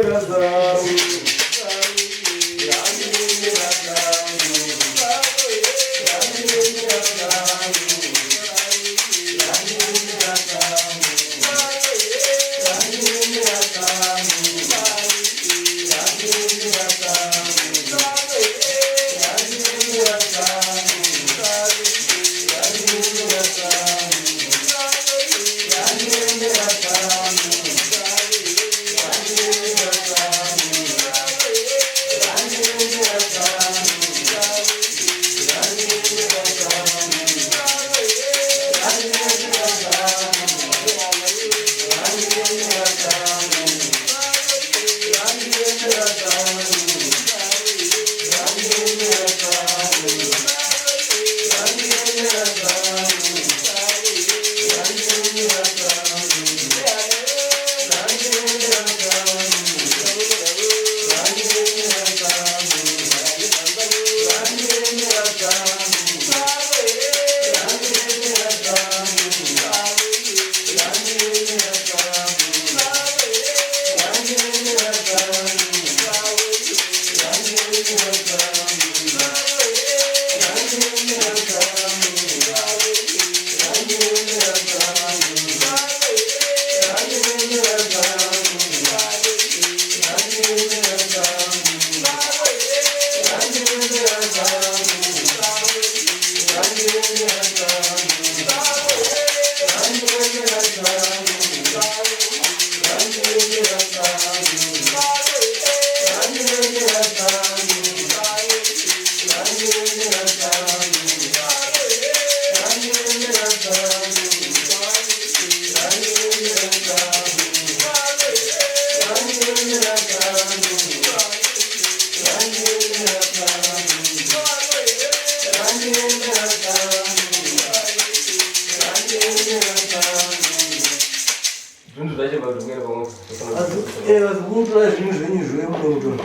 S3: zviuye muno mutondo.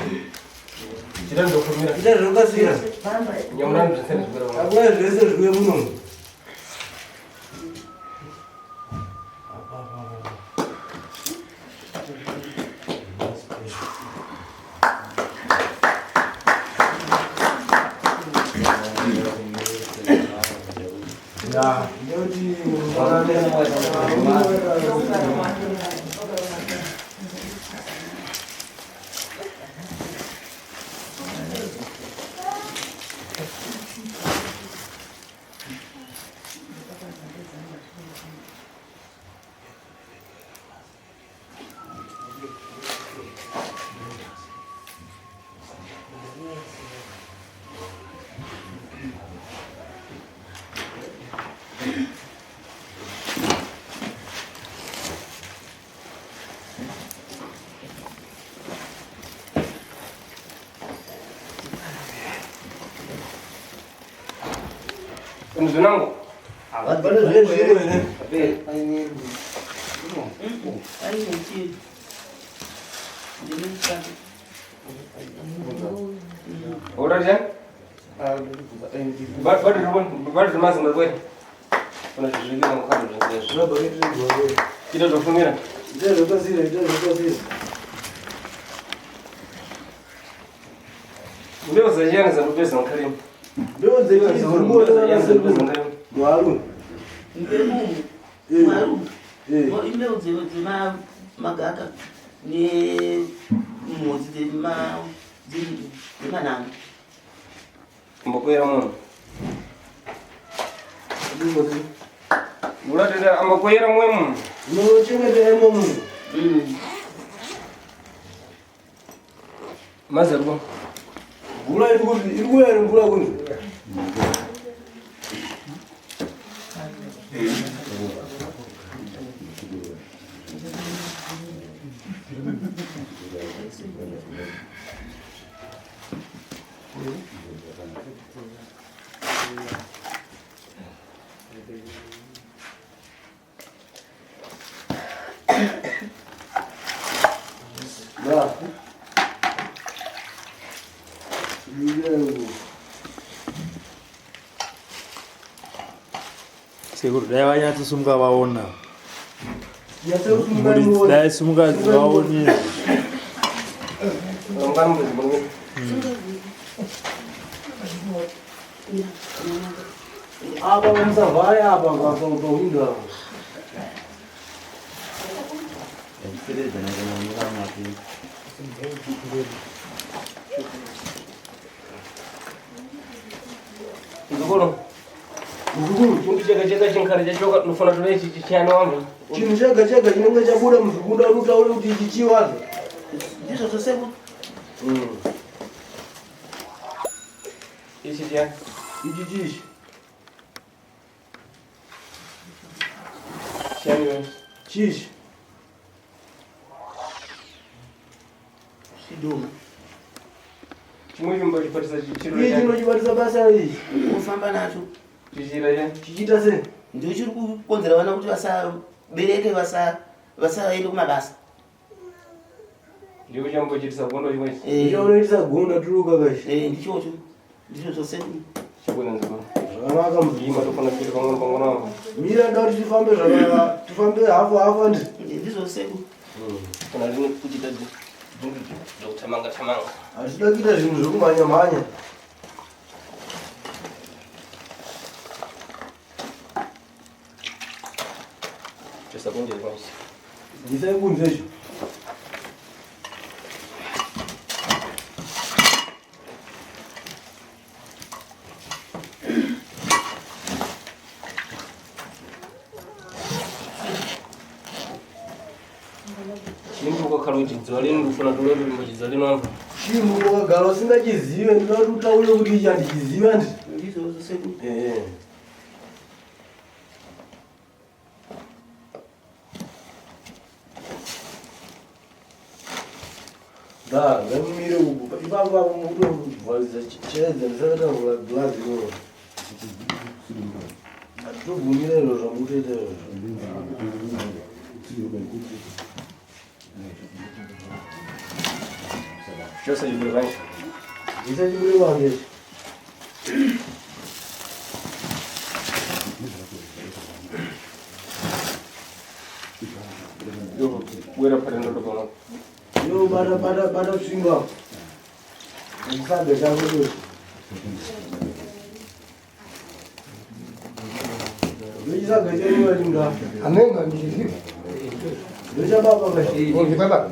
S2: Chita ndofumira.
S3: Ita zvokasira.
S2: Nyamurani zvese zvikwira.
S3: Takurai zvese zviuye muno. Ya, ndoti
S2: Mzunangu.
S3: Pane zvese zviri here?
S2: Uraje? Bado bado mazimba kweli. Kuna zviviri mukati zvese. Chita zvofumira.
S3: Ita zvokasira, ita zvokasira.
S2: Mbeu zachiyani dzakupedza mukarima.
S3: Mbeu dzechizungu mwaru.
S6: Mbeu mwaru. Imbeu dzemagaka nemhodzi dzemananga.
S2: Ambokwera munhu. Uratira ambokwera mwe munhu.
S3: Unochengeta imo munhu.
S2: Mazarwa.
S3: Mvura iri kuti iri kuuya here mvura kunze? Da.
S9: Sekuru dai vanyatsosumuka vaona.
S3: Nyatsosunga
S9: Dai sumuka vaone.
S3: Apa musavhare apa pawindo apo.
S2: Mzukuru. Mzukuru, chintu chega chega chinkari chachoka ndofana tove ichi chiyani wangu.
S3: Chinhu chega chega chinenge chabuda muzukuru ari kutaura kuti ichi chiwazo.
S6: Ndizvo zvose
S2: Ichi chiyani.
S3: Ichi chichi.
S2: Chiyani wewe.
S3: Chichi.
S6: Chidoma.
S2: Chimwe chimbo chibatisa chiro
S3: Ichi chinochibatisa basa ichi.
S6: Kufamba nacho.
S2: Chichira chiyani.
S3: Chichiita sei?
S6: Ndicho chiri kukonzera vana kuti vasabereke vasaende kumabasa.
S2: Ndicho chambochitisa gondo chimwe ichi.
S3: Ndicho unoitisa gonda turuka kachi.
S6: Ndichocho. Ndizvo zvose.
S2: Chibona nzukuru.
S3: Zvakanaka muzukuru.
S2: Ima tofana kuita pamwe pamwe wangu.
S3: Mira nda kuti tifambe zvakanaka. Tifambe hafu hafu andi.
S6: Ndizvo zvose.
S2: Kana rini kuchita zvokuthamanga thamanga.
S3: Hatida kuita zvinhu zvekumhanya mhanya.
S2: Chisakunje kwanza.
S3: Ndisai kunze icho.
S2: Chimbo kwakhala uchidziwa lini ndikufuna tulebe mbochidziwa lini wamva.
S3: Chinhu ukagara usingachizive ndinoda kuti utaure kuti ichi handichizive andi.
S6: Ndizvo zvose.
S3: Da, ngamire uku. Ipapo apo mukutovharidzira chaedza ndisakatavhura girazi iroro. Hatitobvumira izvo zvamukutoita izvozvo.
S2: Chose chibure panje.
S3: Isa chibure panje.
S2: Yo, bwera pale ndodo pano.
S3: Yo, bata bata bata tsvimbo. Musabe chako icho. Ndochisaga chenyu vachimda.
S5: Amenga ndichiziva.
S3: Ndochababa kachi.
S5: Ndochababa.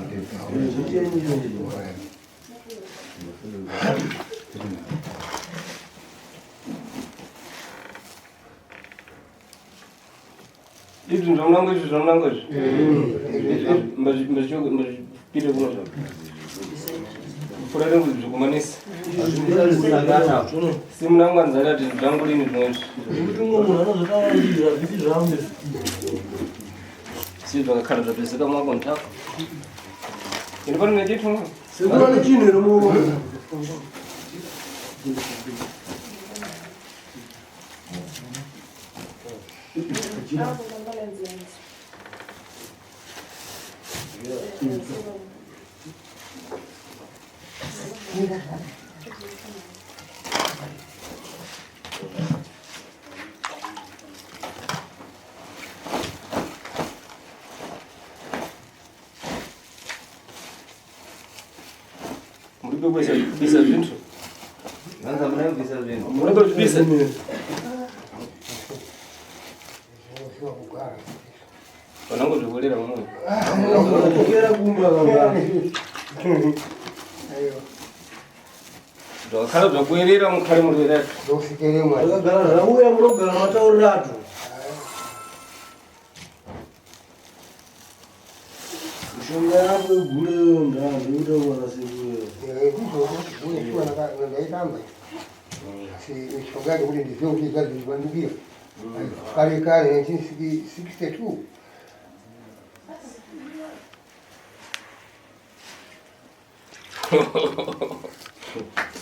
S3: Ndochenyu icho.
S2: Izvi zvamunango izvi zvamunango izvi. Mbazvipire kuno zva. Furare zvokumanisa. Simunango anzari ati zvangu lini zvimwe izvi.
S3: Nekuti umwe munhu anozotaura kuti izvi hazvisi zvangu izvi.
S2: Si zvakakhala zvapeseka mwako ntako. Ine pano nechitu mwa.
S3: Sekuru ane chinhu here muoko.
S2: Muribe kuisa kubisa zvintu.
S1: Vanza munobvisa zvinhu.
S2: Muribe kubisa. Vanango zvikolera mumwe.
S3: Kera kumba kangana.
S2: Zvakakhala zvakuerera mukhale murwere.
S5: Ndokusikeremwa.
S3: Zvakagara zvauya munogara mataurirato. Mishonga yako yeguleyo ndazvekutaura sekuru.
S5: Ndaitamba. Asi mishonga yacho kuti ndizive kuti zvazvandikira. Kare kare 1962.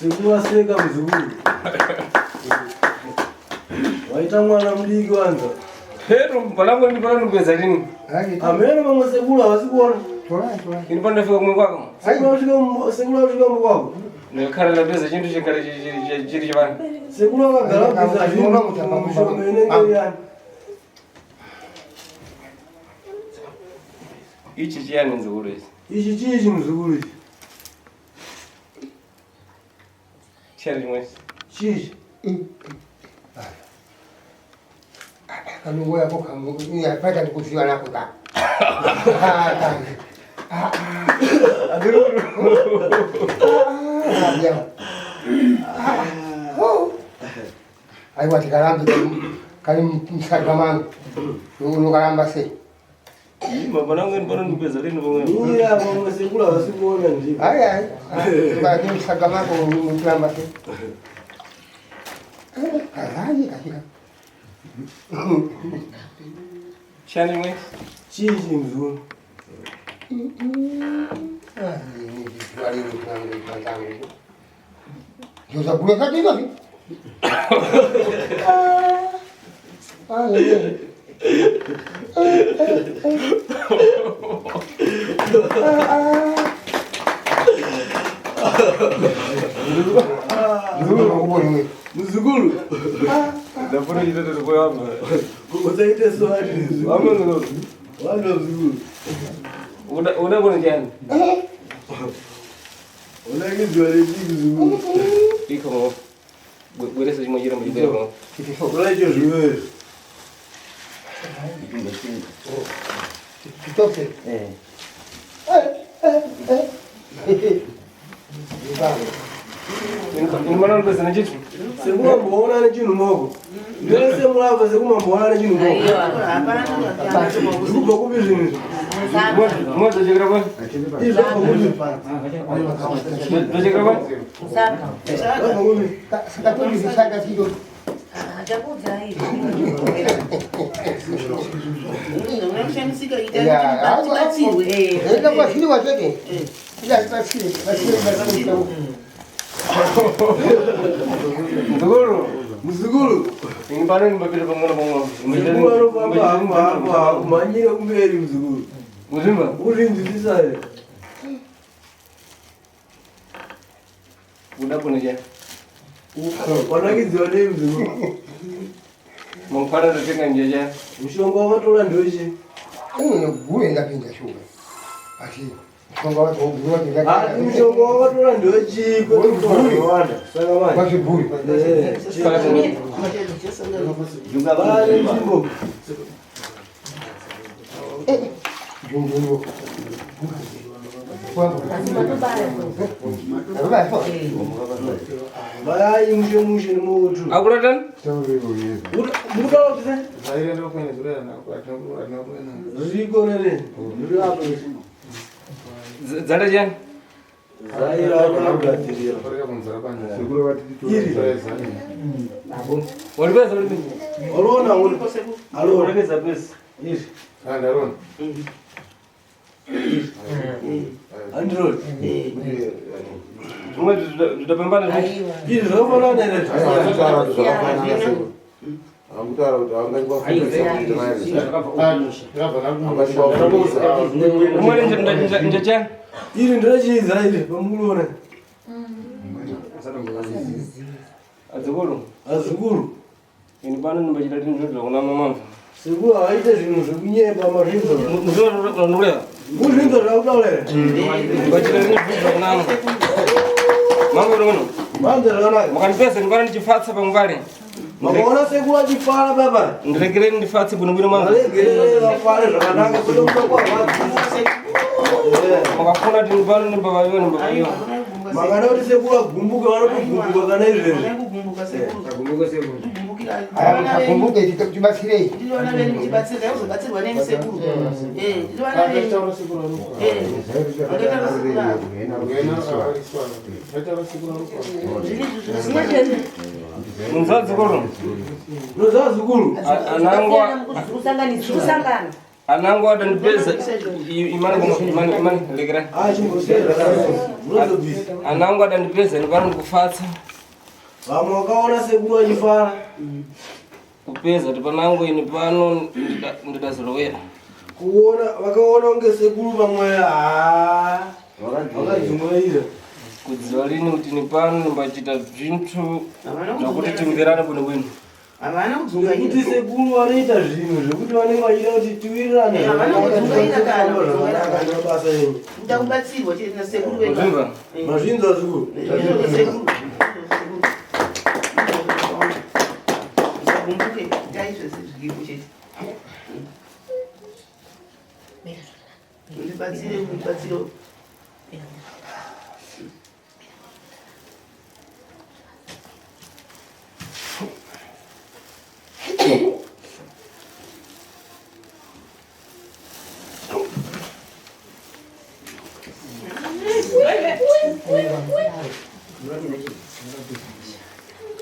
S3: Sekuru vaseka muzukuru. Waita mwana mudiki wanza.
S2: Pero panango ndi pano ndikuedza lini.
S3: Amene mamwe sekuru havasi kuona.
S5: Torai torai.
S2: Ini pano ndafika kumwe kwako.
S3: Sekuru vasvika mukwako.
S2: Ndakakhala ndapedza chintu chekare chiri chevana.
S3: Sekuru vakagara kubvisa zvinhu mishonga inenge yani.
S2: Ichi chiyani nzukuru ichi.
S3: Ichi chii chimuzukuru ichi?
S2: Chiyani chimwe.
S3: Chii?
S5: Kanungo yako kamu yapata ndikuziva nako ka. Aiwa tikarambe kali msaga mangu. Unokaramba sei?
S2: Panango ndi pano ndikuedza lini pamwe.
S3: Uya mamwe sekuru havasi kuona ndipo.
S5: Ai ai. Kali msaga mangu unokaramba sei? Kazaji kashika.
S2: Chiyani chimwe.
S3: Chii chimuzukuru?
S5: Ndozagura katika vi.
S3: Muzukuru.
S2: Ndafuna chitoto chikoyamba.
S3: Usaite swati muzukuru.
S2: Vamwe nzukuru.
S3: Wanda muzukuru.
S2: Uda kuno chiyani.
S3: Unakidziwa nechii muzukuru?
S2: Iko mo. Bweresa chimwe chiro muchibwera pamwe.
S3: Tora icho zvimwe izvi.
S5: Chitose.
S1: Eh.
S2: Ini pano ndikuedza nechitu.
S3: Sekuru amboona nechinhu moko. Ndese murapa sekuru amboona nechinhu moko. Zvikubva kupi zvinhu izvi?
S2: Mwe zvochekera kwa.
S3: Izvi zvabva kupi?
S2: Zvochekera kwa.
S3: Zvabva kupi?
S5: Saka tozvisaka chito. Enda kwasiriwa chete. Ila pasiri, pasiri pasiri.
S2: Muzukuru.
S3: Muzukuru.
S2: Ini pano ndimbapita pamwe pamwe.
S3: Sekuru anofamba hamba hamba kumhanyire kumberi muzukuru.
S2: Muzimba.
S3: Urinzwisisa here?
S2: Kuda kuno cha.
S3: Wanakidziwa nei mzukuru?
S2: Mangwana ndotenga nje cha.
S3: Mushonga wakatora ndochi.
S5: Gure ndapinda shuwa. Asi mushonga wacho gure wacho
S3: Ati mushonga wakatora ndochi kwete kutora zvakawanda. Saka manje.
S5: Kwazvibhuri.
S3: Vane nzvimbo.
S5: Jungu.
S3: Vayai mushe mushe nemoto.
S2: Akuratani?
S3: Mukutaura kuti sei? Riko rere. Riri apo.
S2: Dzanda chani?
S3: Zaira akugadzirira. Iri.
S2: Walipeza ulimi?
S3: Alona uri. Alona.
S2: Walipeza pesa.
S3: Iri. Android.
S2: Zvimwe zvidapambana
S3: Iri zvakafanana here?
S2: Umwe nje chani?
S3: Iri ndochiidza iri pamukuona.
S2: Adzukuru.
S3: Azukuru.
S2: Ini pano ndimbachita tinzvo kuna mama.
S3: Sekuru havaite zvinhu zvekunyemba mazvinzo.
S2: Muzvinzwa
S3: Muzvinzo zvakutaura here?
S2: Ndimbachita tinzvo kuna mama. Mambo uno.
S3: Manze zvakanaka.
S2: Makandipeza ndipano ndichifatsa pamwe.
S3: Makaona sekuru achifara baba.
S2: Ndiregereni ndifatse bwino bwino mama.
S3: Varegerere vafare zvakanaka kwete kuda kwarwadzisa.
S2: Makafuna kuti ndipano ndimbavayiwa ndimbavayiwa.
S3: Makada kuti sekuru agumbuke vanotogumbuka kana izvezvi.
S5: Agumbuke tibatsirei.
S6: Ndiri vana venyu tibatsirei, uzobatsirwa neni sekuru. Ndiri vana venyu.
S2: Munzadzukuru.
S3: Munzadzukuru.
S2: Anangwa
S10: Zvikusangana.
S2: anangwa adandipeza imani imani imani lekerai.
S3: Munozobvisa.
S2: Anangwa adandipeza ndipano ndikufatsa.
S3: Vamwe vakaona sekuru achifara.
S2: Kupeza kuti panangu ini pano ndidazolowera.
S3: Kuona vakaona kunge sekuru vamwe haa vakadzungaira.
S2: Kudziva lini kuti nipano ndimbachita zvinthu zvakuti timverane bwino bwino.
S6: Havana kudzungaira.
S3: Nekuti sekuru vanoita zvinhu zvekuti vanenge vachida kuti tiwirirane
S6: Havana kudzungaira kana kudzungaira.
S3: zvakanaka nemabasa enyu.
S6: Kuda kubatsirwa chete nasekuru vedu.
S2: Mazvinzwa?
S3: Mazvinzwa zukuru.
S6: Izvozvo sekuru. Usagumbuke, itai zvese zviripo chete. Undibatsire, undibatsire.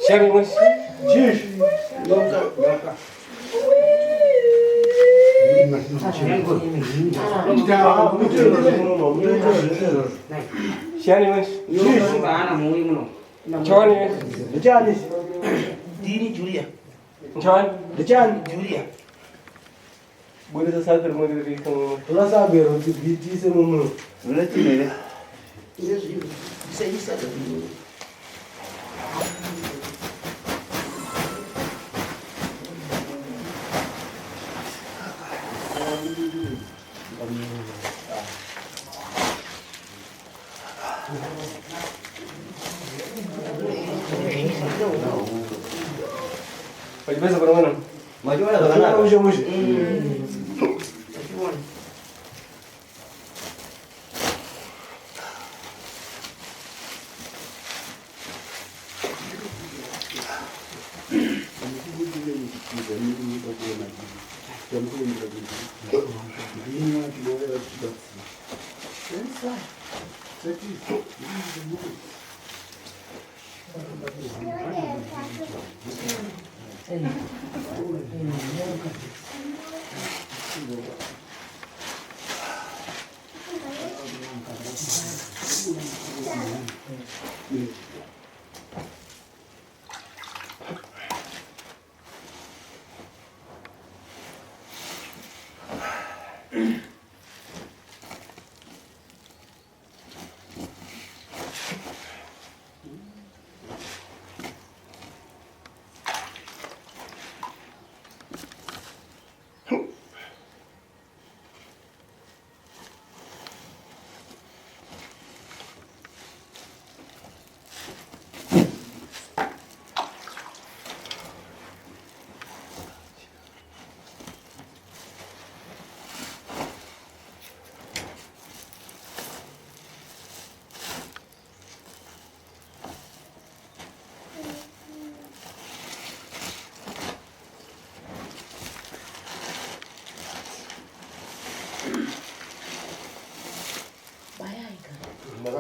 S2: Shari mwe.
S3: Chish.
S2: Shani mwe. Chawani mwe.
S3: Ndichani?
S6: Ndini Julia.
S2: Chawani.
S3: Ndichani?
S6: Julia.
S2: Budisa saka rimwe riri kamwe.
S3: Toda sabero tibvitise mumwe.
S6: Ndezvizvo. Seisa.
S2: Pachipeza pano mwana.
S1: Machiona zvakanaka.
S3: Mushe mushe.
S6: Achiona.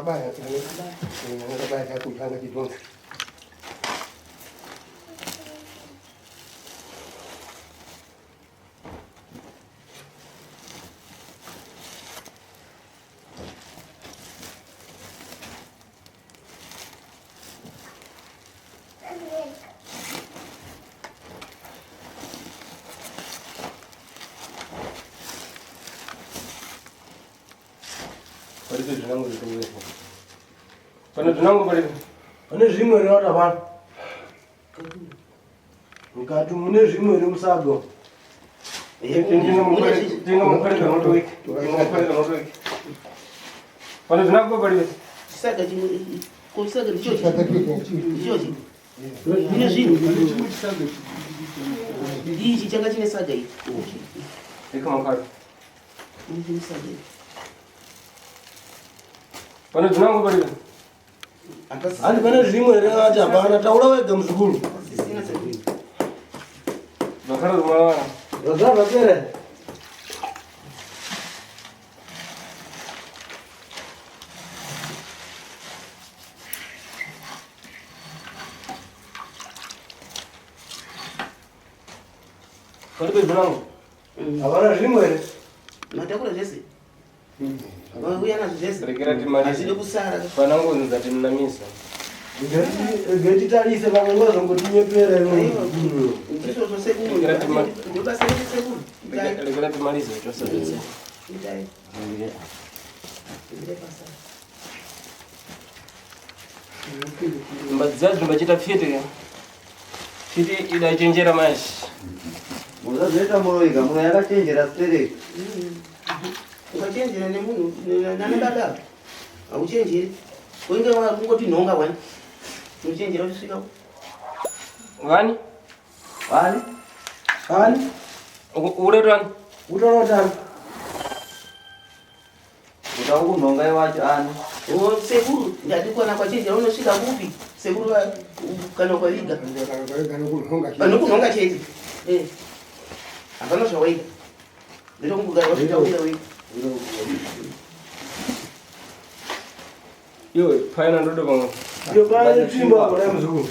S5: Akabaya akabaya chakutanga chidhonza.
S2: Palibe zvinango zvitongesa. Pane zvinango palibe.
S3: Pane zvimwe here vati hapana? Mukati mune zvimwe here musaga?
S2: Pane zvinango palibe.
S6: Chisaga chimwe ko chisaga ndichochi. Ndichochi. Mune zvinhu. Ichi changa chine saga ichi.
S2: Ika mukati.
S6: Chine saga ichi.
S2: Pane zvinango palibe.
S3: Handi pane zvimwe here vati hapana? Taura wega muzukuru.
S2: Zvakare zvimwana.
S3: Zvagara zvapera.
S2: Palibe zvinango.
S3: Hapana zvimwe here?
S6: Matakura zvese. Uya nazvo zvese.
S2: Rekera timalize.
S6: Hazvidi kusara.
S2: Panango nzatinamisa.
S3: Regai titarise pamwe ngazongotinyepera iwe.
S6: Ndizvozvo sekuru. Ndobasa redu sekuru.
S2: Rekera timalize chose zvese.
S6: Itai. Itai basa.
S2: Mbadziza zvimbachita pfiti. Pfiti idachenjera manje.
S1: Musazoita muroyi ka muroyi akachenjera stereki.
S6: Ukachenjera nemunhu nana baba hauchenjeri. Unenge kungoti nhonga wani. Unochenjera uchisvika.
S2: Vani?
S1: Vani?
S3: Ani?
S2: Uretani?
S3: Utorotani?
S1: Kuda kunhonga iwacho ani?
S6: O sekuru ndati kwana kwachenjera unosvika kupi? Sekuru kana kwaviga. Vanokunhonga chete. Eh. Hapana zvawaita. Ndinokumbugara wasvika uya wega.
S2: Iwe paina ndodo pamwe.
S3: Iyo pane tsvimbo apo dai muzukuru.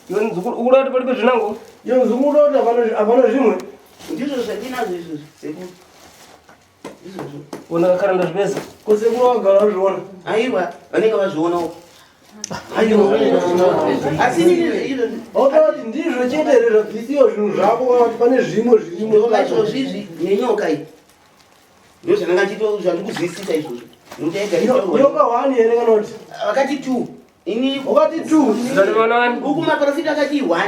S2: Iwe muzukuru ukuda kuti palibe zvinango?
S3: Iyo muzukuru uda kuti hapana zvimwe.
S6: Ndizvo zvandinazvo izvozvo sekuru. Ndizvozvo.
S2: Una kakara ndazvipedza.
S3: Ko sekuru wagara wazviona?
S6: Aiwa, vanenge vazvionawo. Aiwa. Asi inini izvo
S3: Wautaura kuti ndizvo chete here zvabvisiwa zvinhu zvako kana kuti pane zvimwe zvirimo
S6: nyoka izvozvo izvi nenyoka iyi. Ndizvo zvandanga chito zvandikuzwisisa izvozvo. Nokuti yaigara ichitaurwa.
S3: Nyoka hwani here kana kuti?
S6: Vakati two. Ini
S3: Wakati two.
S2: Zvativona wani?
S6: Uku maprofita akati one.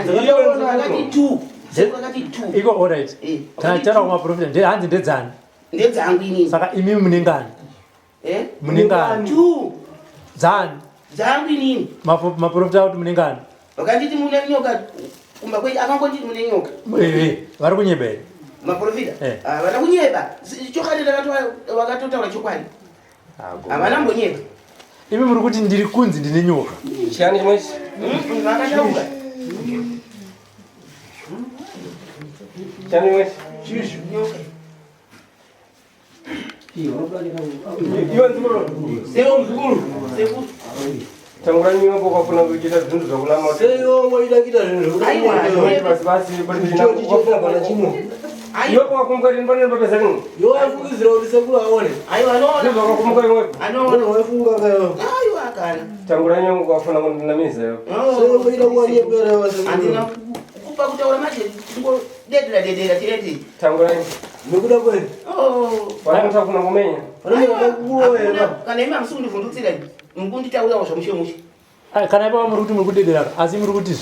S6: Akati two. Sekuru akati two.
S9: Iko alright.
S6: Eh,
S9: Tachara kumaprofita nde hanzi ndedzani.
S6: Ndedzangu inini.
S9: Saka imi mune ngani?
S6: Eh?
S9: Mune ngani?
S6: Two.
S9: Dzani.
S6: Dzangu inini.
S9: Maprofita akuti mune ngani?
S6: Vakanditi mune nyoka kumba kwedu akangonditi mune nyoka.
S9: Eh, vari kunyeba here?
S6: Maprofita.
S9: Eh.
S6: Havana kunyeba. Chokwadi vakatotaura chokwadi. Havana mbonyeba.
S9: Imi muri kuti ndiri kunzi ndine nyoka.
S2: Chiyani chimwe ichi?
S6: Vakataura.
S2: Chiyani chimwe ichi?
S6: Nyoka.
S2: Iwe muzukuru.
S3: Iwe muzukuru.
S6: Sekuru.
S2: Tangura nyimbo kwafuna kuita zvinhu zvakunama.
S3: Sei wangoita kuita zvinhu zvekuda
S6: Aiwa.
S3: kunyepera?
S2: Basi basi palibe
S3: Icho
S2: zvinango.
S3: chicho hapana chimwe.
S2: Iwe kwakumbuka rini pane papeza rini?
S3: Iwe wafungidzira kuti sekuru aone.
S6: Aiwa anoona.
S2: Ndizvo zvakakumbuka iwe.
S6: Anoona.
S3: Waifunga kayo.
S6: Aiwa kana.
S2: Tangura nyimbo kwafuna kundinamisa iwe.
S3: Sei wangoita kuwanyepera iwe sekuru.
S6: Handina kupa kutaura manje kungodedera dedera chete.
S2: Tangura nyimbo.
S3: Nekuda kwei?
S6: Oh.
S2: Pane mutafuna kumenya.
S3: Pane munhu akakurowa here pa?
S6: Kana imi hamusi kundivhundutsira mukunditaurawo zvamushe mushe.
S9: Ai, Kana ipapa muri kuti muri kudedera asi muri kuti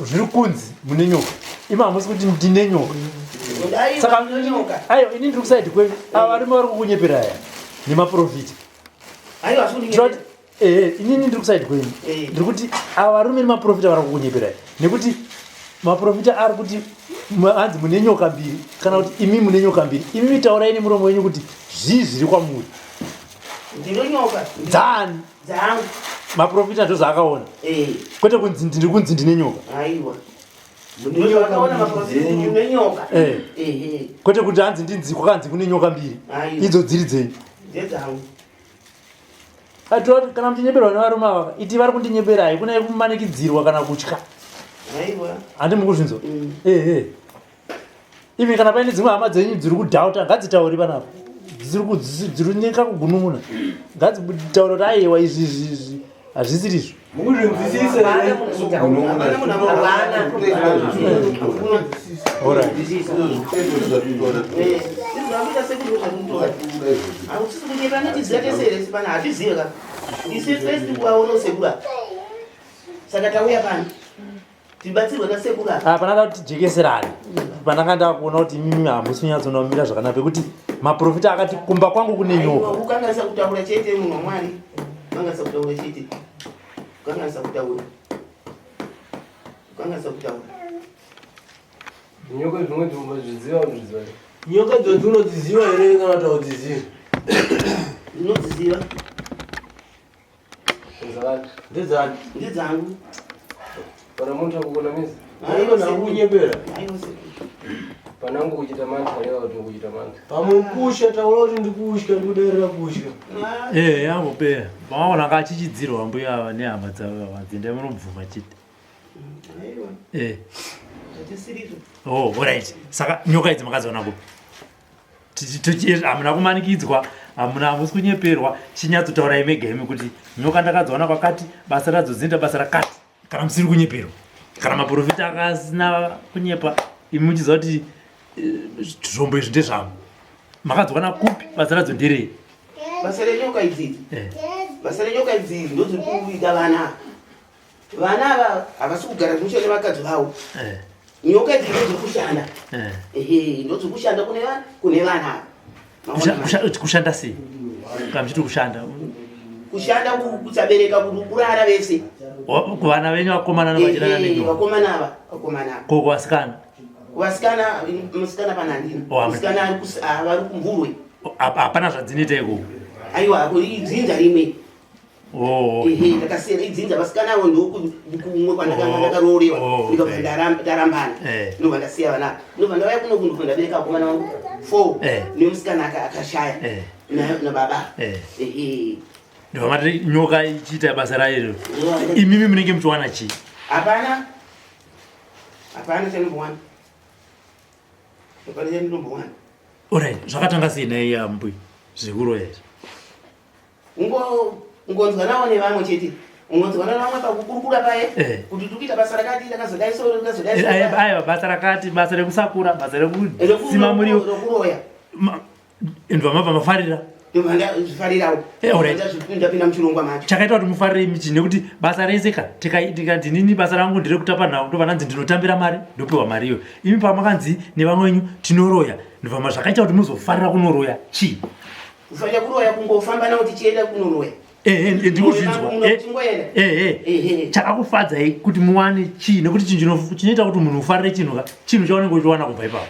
S9: zviri kunzi mune nyoka. Imi hamusi kuti ndine nyoka.
S6: Aiwa
S9: Saka
S6: nyoka.
S9: aiwa ini ndiri kusaidi kwenyu. Ava varume vari kukunyepera aya nemaprofita.
S6: Aiwa asi
S9: Ndinoti eh inini ndiri kusaidi kwenyu.
S6: Eh.
S9: Ndiri kuti ava varume nemaprofita vari kukunyepera aya. Nekuti maprofita ari kuti hanzi mune nyoka mbiri kana kuti imi mune nyoka mbiri. Imi taurai nemuromo wenyu kuti zvii zviri kwamuri.
S6: Ndine nyoka.
S9: Dzani?
S6: Dzangu.
S9: Maprofita ndozvaakaona.
S6: Eh.
S9: Kwete kunzi ndiri kunzi ndine nyoka.
S6: Aiwa. Ndozvaakaona maprofita ndine nyoka.
S9: Eh.
S6: Ehe.
S9: Kwete kuti hanzi ndinzi kwakanzi kune nyoka mbiri.
S6: Aiwa.
S9: Idzo dziri dzenyu.
S6: Ndedzangu.
S9: Atoti kana muchinyeberwa nevarume ava iti vari kundinyeberai kuna kumanikidzirwa kana kutya.
S6: Aiwa.
S9: Handi mukuzvinzwa? Ehe. Even kana paine dzimwe hama dzenyu dziri kudhauta ngadzitauri panapa. Dziri dziri kunyeka kugunun'una. Ngadzitaure kuti aiwa izvi izvi izvi hazvisiri izvo.
S3: Mukuzvinzwisisa here?
S9: Alright.
S6: Hausisi kunyepa notiziva tese here pana hatizive ka isu tese tikuvaona sekuru apa saka tauya pano tibatsirwe nasekuru apa
S9: Ah, panada kuti tijekeserane pandanga ndakuona kuti imimi hamusi kunyatsonomira zvakanaka pekuti maprofita akati kumba kwangu kune nyoka
S6: kukanganisa kutaura chete munhu wamwari kukanganisa kutaura chete kukanganisa kutaura kukanganisa kutaura
S2: Nyoka zvimwe zviziva unozviziva.
S3: Nyoka dzodzi unodziziva here kana kuti haudzizivi?
S6: Ndinodziziva.
S2: Ndezvakati.
S3: Ndedzani?
S6: Ndedzangu.
S2: Pana muntu akugona mizi.
S3: Aiwa nakunyepera.
S2: Panangu kuchita mantha leo kuti kuchita mantha.
S3: Pamukusha taura kuti ndikusha ndikudairira kusha.
S9: Eh, yambopera pamaona anga achichidzirwa mbuya ava nehama dzavo ava dzinda munobvuma chete
S6: Aiwa.
S9: Eh.
S6: Zvatisirizvo.
S9: Oh, alright. Saka nyoka idzi makadziona kupi? Hamuna kumanikidzwa, hamuna hamusi kunyeperwa, chinyatsotaurai mega imi kuti nyoka ndakadziona kwakati, basa radzo dzinoita basa rakati, kana musiri kunyeperwa. Kana maprofita akasina kunyepa, imi muchiziva kuti zvombo izvi ndezvangu. Makadziwana kupi, basa radzo nderei?
S6: Basa renyoka idzi.
S9: Eh.
S6: Basa renyoka idzi ndodziri kuita vana. Vana ava havasi kugara musha nevakadzi vavo.
S9: Eh.
S6: Nyoka idzi ndodziri kushanda.
S9: Eh.
S6: Ehe, ndodziri kushanda kune vana kune vana ava.
S9: Kushanda sei? Kana muchiti kushanda.
S6: Kushanda kusabereka kurara vese.
S9: Kuvana venyu vakomana nevachirara
S6: Ehe,
S9: nenyoka.
S6: Vakomana ava, vakomana ava.
S9: Ko kuvasikana?
S6: Kuvasikana musikana pana handina.
S9: Oh, hamuna.
S6: Musikana ari vari kumvurwe.
S9: Hapana zvadzinoita ikoko.
S6: Aiwa, idzinza rimwe.
S9: Oh.
S6: Ehe, ndakasiyana idzinza vasikana avo ndokumwe kwandakanga
S9: Oh.
S6: ndakaroorewa
S9: Oh,
S6: ndikabva
S9: eh.
S6: ndarambana
S9: Eh.
S6: ndobva ndasiya vana ava. Ndobva ndauya kuno ndobva ndabereka vakomana vangu 4
S9: Eh.
S6: nemusikana akashaya
S9: Eh.
S6: nababa.
S9: Eh.
S6: Ehe.
S9: Ndobva mati nyoka ichiita basa rayo iro. Imimi munenge muchiwana chii?
S6: Hapana. Hapana chandombowana. Hapana chandombowana.
S9: Alright, zvakatanga sei nhai ambuya zvekuroya izvi?
S6: Ungonzwa nawo nevamwe chete. Ungonzwa navamwe pakukurukura paye
S9: Eh.
S6: kuti tiri kuita basa rakati rakazodai so rakazodai so.
S9: Aiwa basa rakati, basa rekusakura, basa rekusima muriwo.
S6: Rekuroya.
S9: Ndobva mabva mafarira.
S6: Ndobva ndazvifarirawo.
S9: Eh, alright.
S6: Ndapinda muchirongwa macho.
S9: Chakaita kuti mufarire imi chii nekuti basa rese ka tikati inini basa rangu nderekutapa nhau ndobva ndanzi ndinotambira mari ndopiwa mari iyoyo. Imi pamakanzi nevamwe venyu tinoroya ndobva zvakaita kuti muzofarira kunoroya chii?
S6: Kufarira kuroya kungofamba nawo tichienda kunoroya.
S9: Ndikuzvinzwa. Chakakufadzai kuti muwane chii nekuti chinhu chinoita kuti munhu ufarire chinhu ka chinhu chaunenge uchiwana kubva ipapo.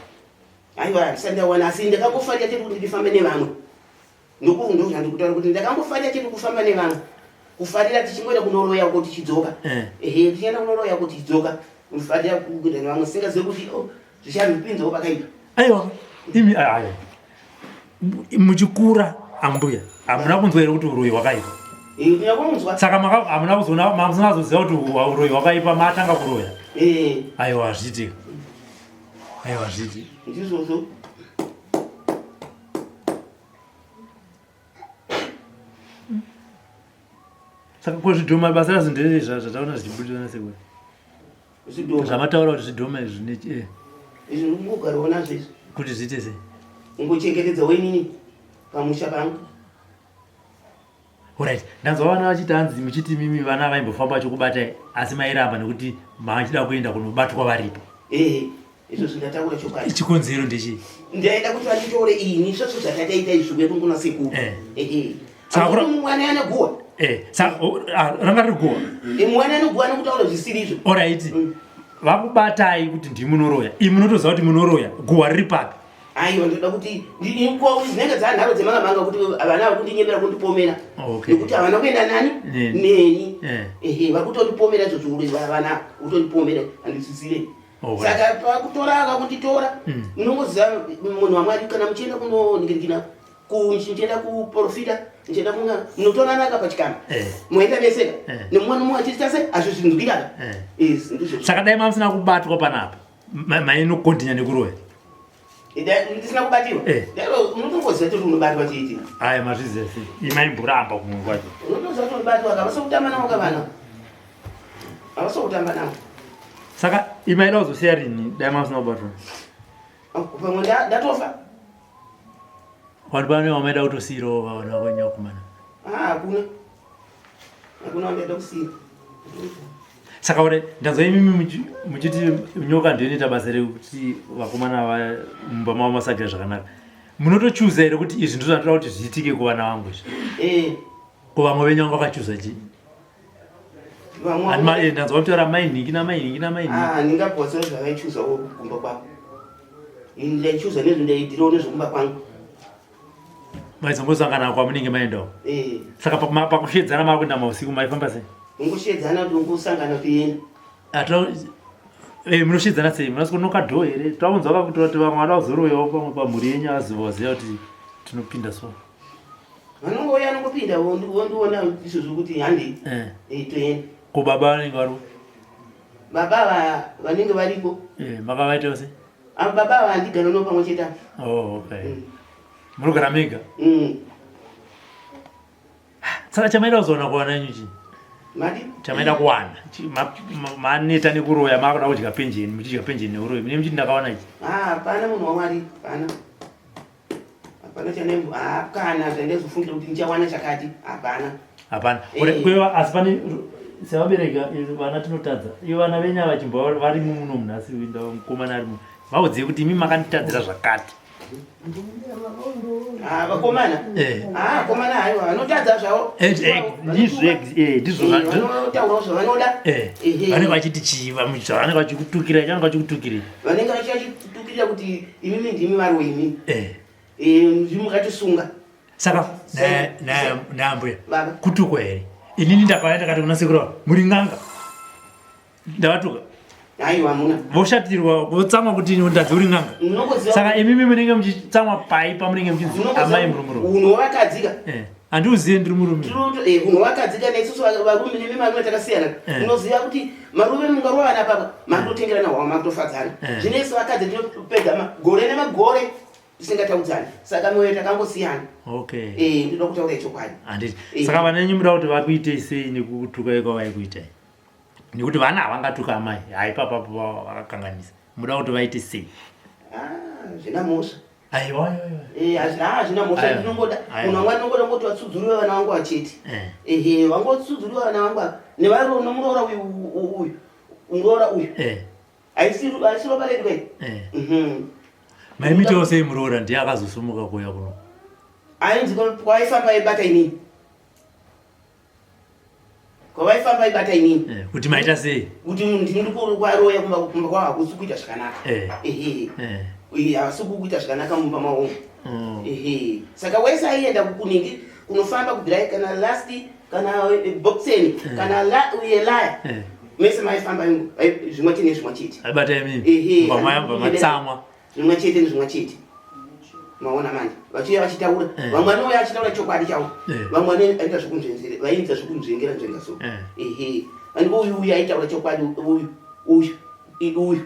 S6: Aiwa handisati ndawana asi ndakangofarira chete kuti ndifambe nevamwe. Ndozvandikutaura kuti ndakangofarira chete kufamba nevamwe. Kufarira tichingoenda kunoroya uko tichidzoka. Ehe, tichienda kunoroya uko tichidzoka. Kufarira kuenda nevamwe singazive kuti oh, zvichandipinzawo pakaipa.
S9: Aiwa, imi aiwa. Muchikura ambuya, hamuna kunzwa here kuti uroyi hwakaipa?
S6: Ndinakunzwa.
S9: Saka hamuna kuzoona, mamusingazoziva kuti uroyi hwakaipa matanga kuroya?
S6: Eh.
S9: Aiwa, hazviiti. Aiwa, hazviiti.
S6: Ndizvozvo.
S9: Saka ko zvidhoma basa razvo nderei zvataona zvichibudirana sekuru?
S6: Zvidhoma.
S9: Zvamataura kuti zvidhoma izvi ne.
S6: Izvi ndikungogarawo nazvo izvi.
S9: Kuti zviite sei?
S6: Ungochengetedza wenini pamusha pangu.
S9: Alright, ndanzwa vana vachiti hanzi muchiti mimi vana vaimbofamba vachikubatai asi mairamba nekuti machida kuenda kunobatwa varipo.
S6: Eh, izvozvo ndataura chokwadi.
S9: Chikonzero ndechii?
S6: Ndaida kuti vanditore ini izvozvo zvatataita izvi kuya kungona sekuru. Ehe.
S9: Saka
S6: mwana ane guwa.
S9: Eh, saka ranga riri guwa.
S6: Mwana ane guwa anokutaura zvisiri izvo.
S9: Alright. Vakubatai kuti ndimi munoroya. Imi munotoziva kuti munoroya. Guwa riri papi?
S6: Aiwa, ndoda kuti dzinenge dzanharo dzemanga manga kuti havana vakundinyemera kundipomera. Nekuti havana kuenda nani? Neni. Ehe, vari kutondipomera izvozvo uri vana kutondipomera handizvizive. Saka pakutora akakunditora munongoziva munhu waMwari kana muchienda kunoningirikina muchienda kuprofita muchienda kunga munotoranaka pachikama moenda meseka nemumwe nomumwe achiita se hazvizvinzwikaka.
S9: Saka dai mamusina kubatwa panapa mainokontinya nekuroya
S6: ndisina kubatiwa unotongoziva kuti unobatwa chiiti.
S9: Aya mazviziva sei imaimboramba kumwe kwacho?
S6: Unotoziva kuti unobatwa ka vasokutamba navo ka vana havasokutamba navo.
S9: Saka imaida kuzosiya rini dai mamusina kubatwa?
S6: Pamwe ndatofa.
S9: Vanhu pane wamaida kutosiirawo vana vanyakumana?
S6: Hakuna, hakuna wandaida kusiira.
S9: Saka ore ndanzwa imimi muchiti nyoka ndiyo inoita basa rekuti vakomana mumba mavo masagire zvakanaka. Munotochuza here kuti izvi ndizvo zvandoda kuti zviitike kuvana vangu izvi? Ko vamwe venyu vanga vakachuza chii? Ndanzwa kutaura mai nhingi namai nhingi namai nhingi.
S6: Handingabvose zvavaichuzawo kumba kwavo. Ini ndaichuza nezvindaidirawo nezvekumba kwangu.
S9: Maizongosangana kwamunenge maendawo? Saka pakushedzana makuenda mausiku maifamba sei?
S6: Ungoshedzana kuti ungosangana kuenda.
S9: Munoshedzana sei? Munasikunoka dhoo here? Taunzwa kakuti kuti vamwe vada kuzoroyawo pamwe pamhuri yenyu aziva kuti tinopinda so.
S6: Vanongouya anongopinda wondiona izvozvo kuti handei. Toenda.
S9: Ko baba vanenge varipo?
S6: Baba vanenge varipo.
S9: Makavaitawo sei?
S6: Baba ava handigara navo pamwe chete apa.
S9: Oh, okay. Munogara mega? Saka chamaida kuzoona kuwana yenyu chii?
S6: Madi?
S9: Chamaida kuwana. Maneta nekuroya makuda kudya penjeni, muchidya penjeni neuroyi. Mune muchiti ndakawana ichi.
S6: Hapana munhu waMwari, hapana. Hapana chane kana zvandaizofungira kuti ndichawana chakati, hapana.
S9: Hapana. Kweva asi pane sevabereki vana tinotadza. Ivo vana venyu ava chimbwa varimo muno munhasi winda mukomana arimo. Vaudzei kuti imi makanditadzira zvakati.
S6: Vakomana. Vakomana haiwa vanotadza zvavo.
S9: Ndizvo ndizvo
S6: vanotaurawo zvavanoda.
S9: Vanenge vachiti chii vanenge vachikutukira vanenge vachikutukirira.
S6: Vanenge vachitukirira kuti imimi ndimi varoyi imimi. Ndimi mukatisunga.
S9: Saka naambuya kutukwa here? Inini ndakauya ndakati kuna sekuru muri n'anga. Ndavatuka.
S6: Aiwa hamuna.
S9: Voshatirwa votsamwa kuti ndadzi uri n'anga. Saka imimi munenge muchitsamwa pai pamunenge muchinzi amai muri murume.
S6: Unhu hwakadzika.
S9: Handiuzive ndiri murume.
S6: Unhu hwakadzika neisusu varume nemi varume takasiyana. Unoziva kuti marume mungarovana papa makutotengerana hwao makutofadzana. Zvino isu vakadzi tinopedza gore nemagore tisingataudzani. Saka mwoyo takangosiyana.
S9: Okay.
S6: Ndinoda kutaura chokwadi.
S9: Handiti. Saka vana venyu muda kuti vakuitei sei nekutuka kwavaikuitai? Nekuti vana havangatuka amai. Hai papa vakakanganisa. Muda kuti vaite sei?
S6: Zvina mhosva.
S9: Aiwa.
S6: Hazvina mhosva. Ndinongoda munhu wamwari ndinongoda kungoti vatsudzuriwe vana vangu vachete. Ehe, vangotsudzuriwe vana vangu ava. Nevarume nomuroora uyu uyu. Muroora uyu. Haisi ropa redu kai.
S9: Maimitewo sei muroora ndiye akazosumuka kuuya kuno?
S6: Ainzi kwaifamba aibata inini. Kwavaifamba aibata inini.
S9: Kuti maita sei?
S6: Kuti ndini kwaroya kumba kumba kwavo hakusi kuita zvakanaka. Ehe. Havasi kuita zvakanaka mumba mavo. Ehe. Saka wese aienda kuningi kunofamba kubvira kana last kana boxeni kana uye laya. Mese maifamba zvimwe chete nezvimwe chete.
S9: Aibata imimi. Mba matsamwa.
S6: Zvimwe chete nezvimwe chete. Maona manje vachiuya vachitaura vamwe vanouya vachitaura chokwadi chavo, vamwe vanoita zvekunzvenzere vaiita zvekunzvengera nzvenga so. Ehe, vanenge uyu uyu aitaura chokwadi, uyu uyu uyu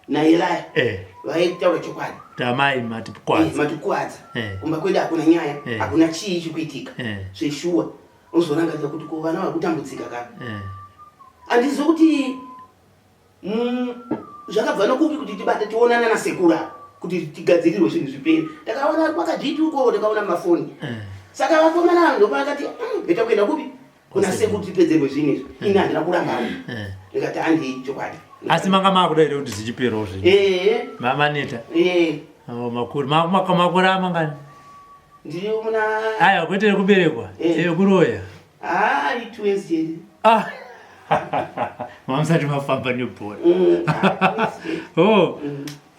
S6: naElaya vaitaura chokwadi.
S9: Tamai matikwadza.
S6: Matikwadza kumba kwedu hakuna nyaya, hakuna chii chikuitika zveshuwa. Unozorangarira kuti ko vana vari kutambudzika kana handizivi kuti zvakabva nokupi kuti tibate tionana nasekuru kuti tigadzirirwe zvinhu zvipere. Takaona kwakadzviti uko, takaona mumafoni. Saka vakomana ava ndopakati better kuenda kupi kuna sekuru tipedzerwe zvinhu izvi. Ini handina kurambawo, ndikati handii chokwadi.
S9: Asi manga maakuda here kuti zvichiperawo zvinhu?
S6: Ehe.
S9: Mamaneta? Makore makore amangani?
S6: Ndiri muna
S9: Aiwa, kwete yekuberekwa, yekuroya.
S6: 2 years chete.
S9: Mamusati mafamba nebhora. Oh.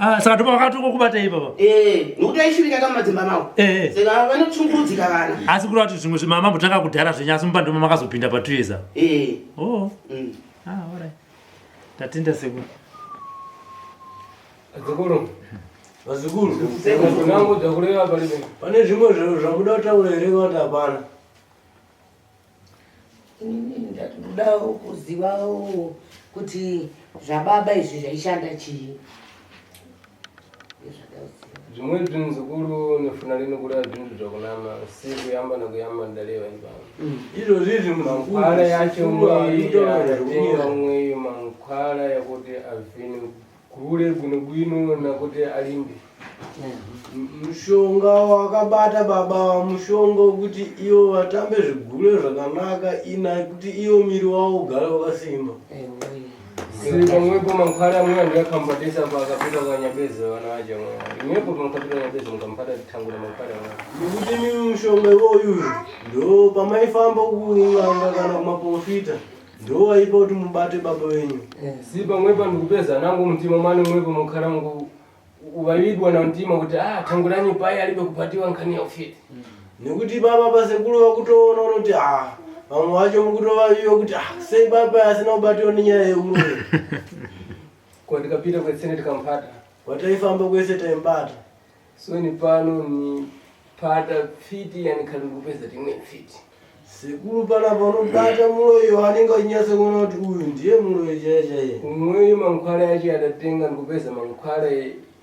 S9: Ah, saka ndopa vakatongokubata ipapa.
S6: Eh, nokuti aishuvika kamumadzimba mavo.
S9: Eh, eh.
S6: Saka vanotsumburudzika vana.
S9: Asi kureva kuti zvimwe zvima mambotanga kudhara zvenyu asi mumba ndoma makazopinda pa 2 years apa.
S6: Eh.
S9: Oh.
S6: Mm.
S9: Ah, all right. Tatenda sekuru.
S2: Vazukuru.
S3: Vazukuru.
S2: Nangu dzakureva palibe.
S3: Pane zvimwe zvamuda kutaura here kana kuti hapana?
S10: Ndatodawo kuzivawo kuti zvababa izvi zvaishanda chii.
S2: Zvimwe zvinhu zukuru nefuna lino kureva zvinhu zvakunama si kuyamba nekuyamba ndalewa ipapa.
S3: Izvozvi izvi
S2: Mankwala yacho mweyi
S3: muzukuru
S2: yatenga mweyi mankwala yakuti avhini gule gwino gwino nakuti alimbe.
S3: Mushonga wakabata baba mushonga wekuti ivo vatambe zvigure zvakanaka ina kuti ivo miri wavo ugare wakasimba.
S2: Si pamwepo mankwala amwe andiyakambatisa pakapita kwanyabeza vana vacho mwe. Imwepo pamakapita kwanyabeza mukamupata tangura mankwala amwe.
S3: Nekuti mimi mushonga iwoyu ndo pamaifamba kun'anga kana kumaprofita ndo waipa kuti mubate baba venyu.
S2: Si pamwepo ndikupeza nangu mtima mwane mwepo mukhala mungu uvavidwa na mtima kuti ah tangulanyi paye alibe kupatiwa nkhani ya ufiti.
S3: Nekuti baba pasekuru vakutoona kuti ah vamwe vacho mukutovaviwa kuti ah sei baba asina kubatiwa nenyaya yeuroyi.
S2: Kwa tikapita kwetsene tikampata.
S3: Kwataifamba kwese taimubata.
S2: So ni pano ni pata fiti yani khali kupeza timwe fiti.
S3: Sekuru panapa unobata muroyi waanenge achinyatsa kuona kuti uyu ndiye muroyi chaiye chaiye.
S2: Umweyo mankhwala yacho adatenga ndikupeza mankhwala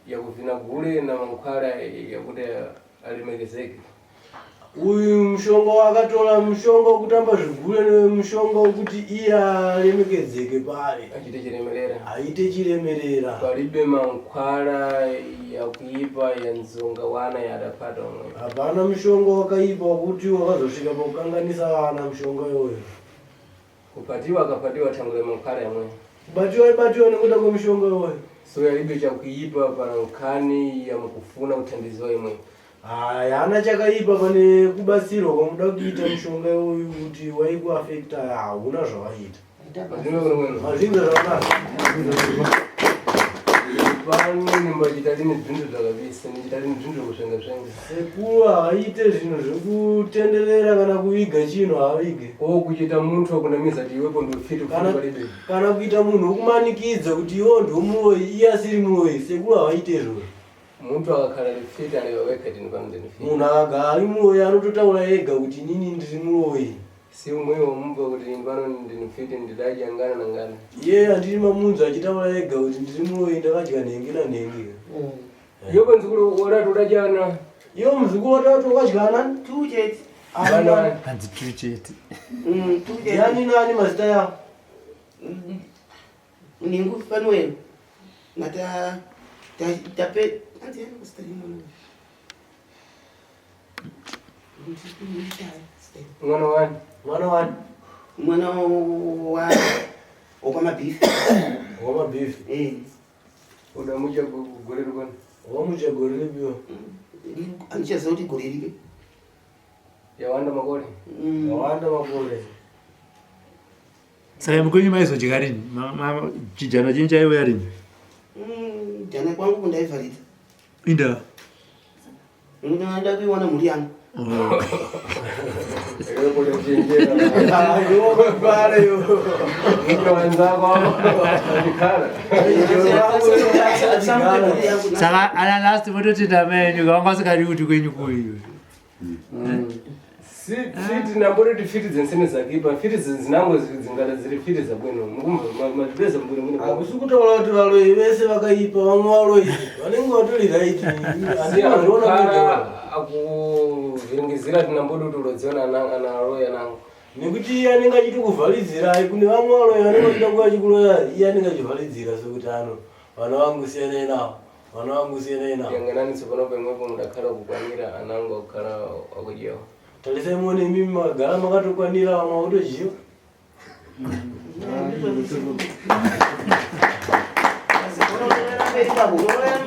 S2: yakuvina gule na mankhwala yakuti alemekezeke.
S3: Uyu mushonga wakatora mushonga wekutamba zvigure nemushonga wekuti iye alemekedzeke pari.
S2: Achite chiremerera.
S3: Aite chiremerera.
S2: Palibe mankhwala yakuipa yanzonga wana yadapata umwe.
S3: Hapana mushonga wakaipa wekuti wakazosvika pakukanganisa vana mushonga iwoyo.
S2: Kupatiwa akapatiwa tangura mankhwala yamwe.
S3: Kubatiwa ibatiwa nekuda kwemushonga iwoyo.
S2: So yalibe chakuipa pana nkhani yamukufuna kuthandiziwa imwe.
S3: Haya, hana chakaipa pane kubatsirwa kwamuda kuita mushonga iwoyu kuti waikuafekta hauna zvawaita. Mazvinza zvakanaka.
S2: Pano nimbachita lini bzindu zvakavisa nichita lini bzindu zvokusvenga svenga.
S3: Sekuru haaite zvinhu zvekutenderera kana kuviga chinhu haavige.
S2: O kuchita munthu wakunamiza kuti iwepo ndiufiti
S3: Kana,
S2: kufuna palibe.
S3: kana kuita munhu wokumanikidza kuti iwo ndomuroyi iye asiri muroyi sekuru havaite izvozvo.
S2: Munthu akakhala lifiti aliwe wekha tini pano ndinifiti.
S3: Munhu akagara ari muroyi anototaura ega kuti inini ndiri muroyi.
S2: Si umwewo mumva kuti ini pano ndinifiti ndidadya ngana na ngana.
S3: Iye handiri mamunzi achitaura ega kuti ndiri muroyi ndakadya nhengi nanhengi.
S2: Iyopo mzukuru warati udadyana.
S3: Iwo muzukuru watati wakadyana?
S6: Two chete.
S3: Ana.
S9: Hanzi two chete.
S6: Two chete.
S3: Ndiani nani mazita yavo?
S6: Ningu Fanuel. Nata ta tape anzi yana kustari mwana.
S2: Mwana wani?
S3: Mwana wani?
S6: Mwana wa okwamabhifi.
S3: Okwamabhifi.
S6: Eh.
S2: Udamucha gore rikona.
S3: Wamucha gore ripiwa.
S6: Andichaziva kuti gore ripi.
S2: Yawanda makore.
S3: Yawanda makore.
S9: Saka mukwenyu maizodya rini? Chijana chenyu chaiuya rini?
S6: Jana kwangu kundaivharidza.
S9: Inda.
S6: Ndinoda kuiona mhuri yangu.
S9: Saka ana last mototenda menyu kavanga vasikadi kuti kwenyu kuiwe.
S2: Si fiti namboti fiti dzensene zakipa fiti dzinango dzingada dziri fiti zabwino mukumva mazvipeza mbwino mwino.
S3: Hakusi kutaura kuti varoyi vese vakaipa vamwe varoyi vanenge vatori right.
S2: Si anokara akuvhiringizira tinamboti kuti urodziona analoya nangu.
S3: Nekuti iye anenge achiti kuvharidzirai kune vamwe varoyi vanenge vachida kuuya achikuroya iye anenge achivharidzira sekuti ano vana vangu siyanai navo vana vangu siyanai navo.
S2: Yanganani tsopano pamwepo mudakhala kukwanira anangu akukhala akudyawo.
S3: Tarisai muone imimi magara makatokwanira vamwe vakutodyiwa.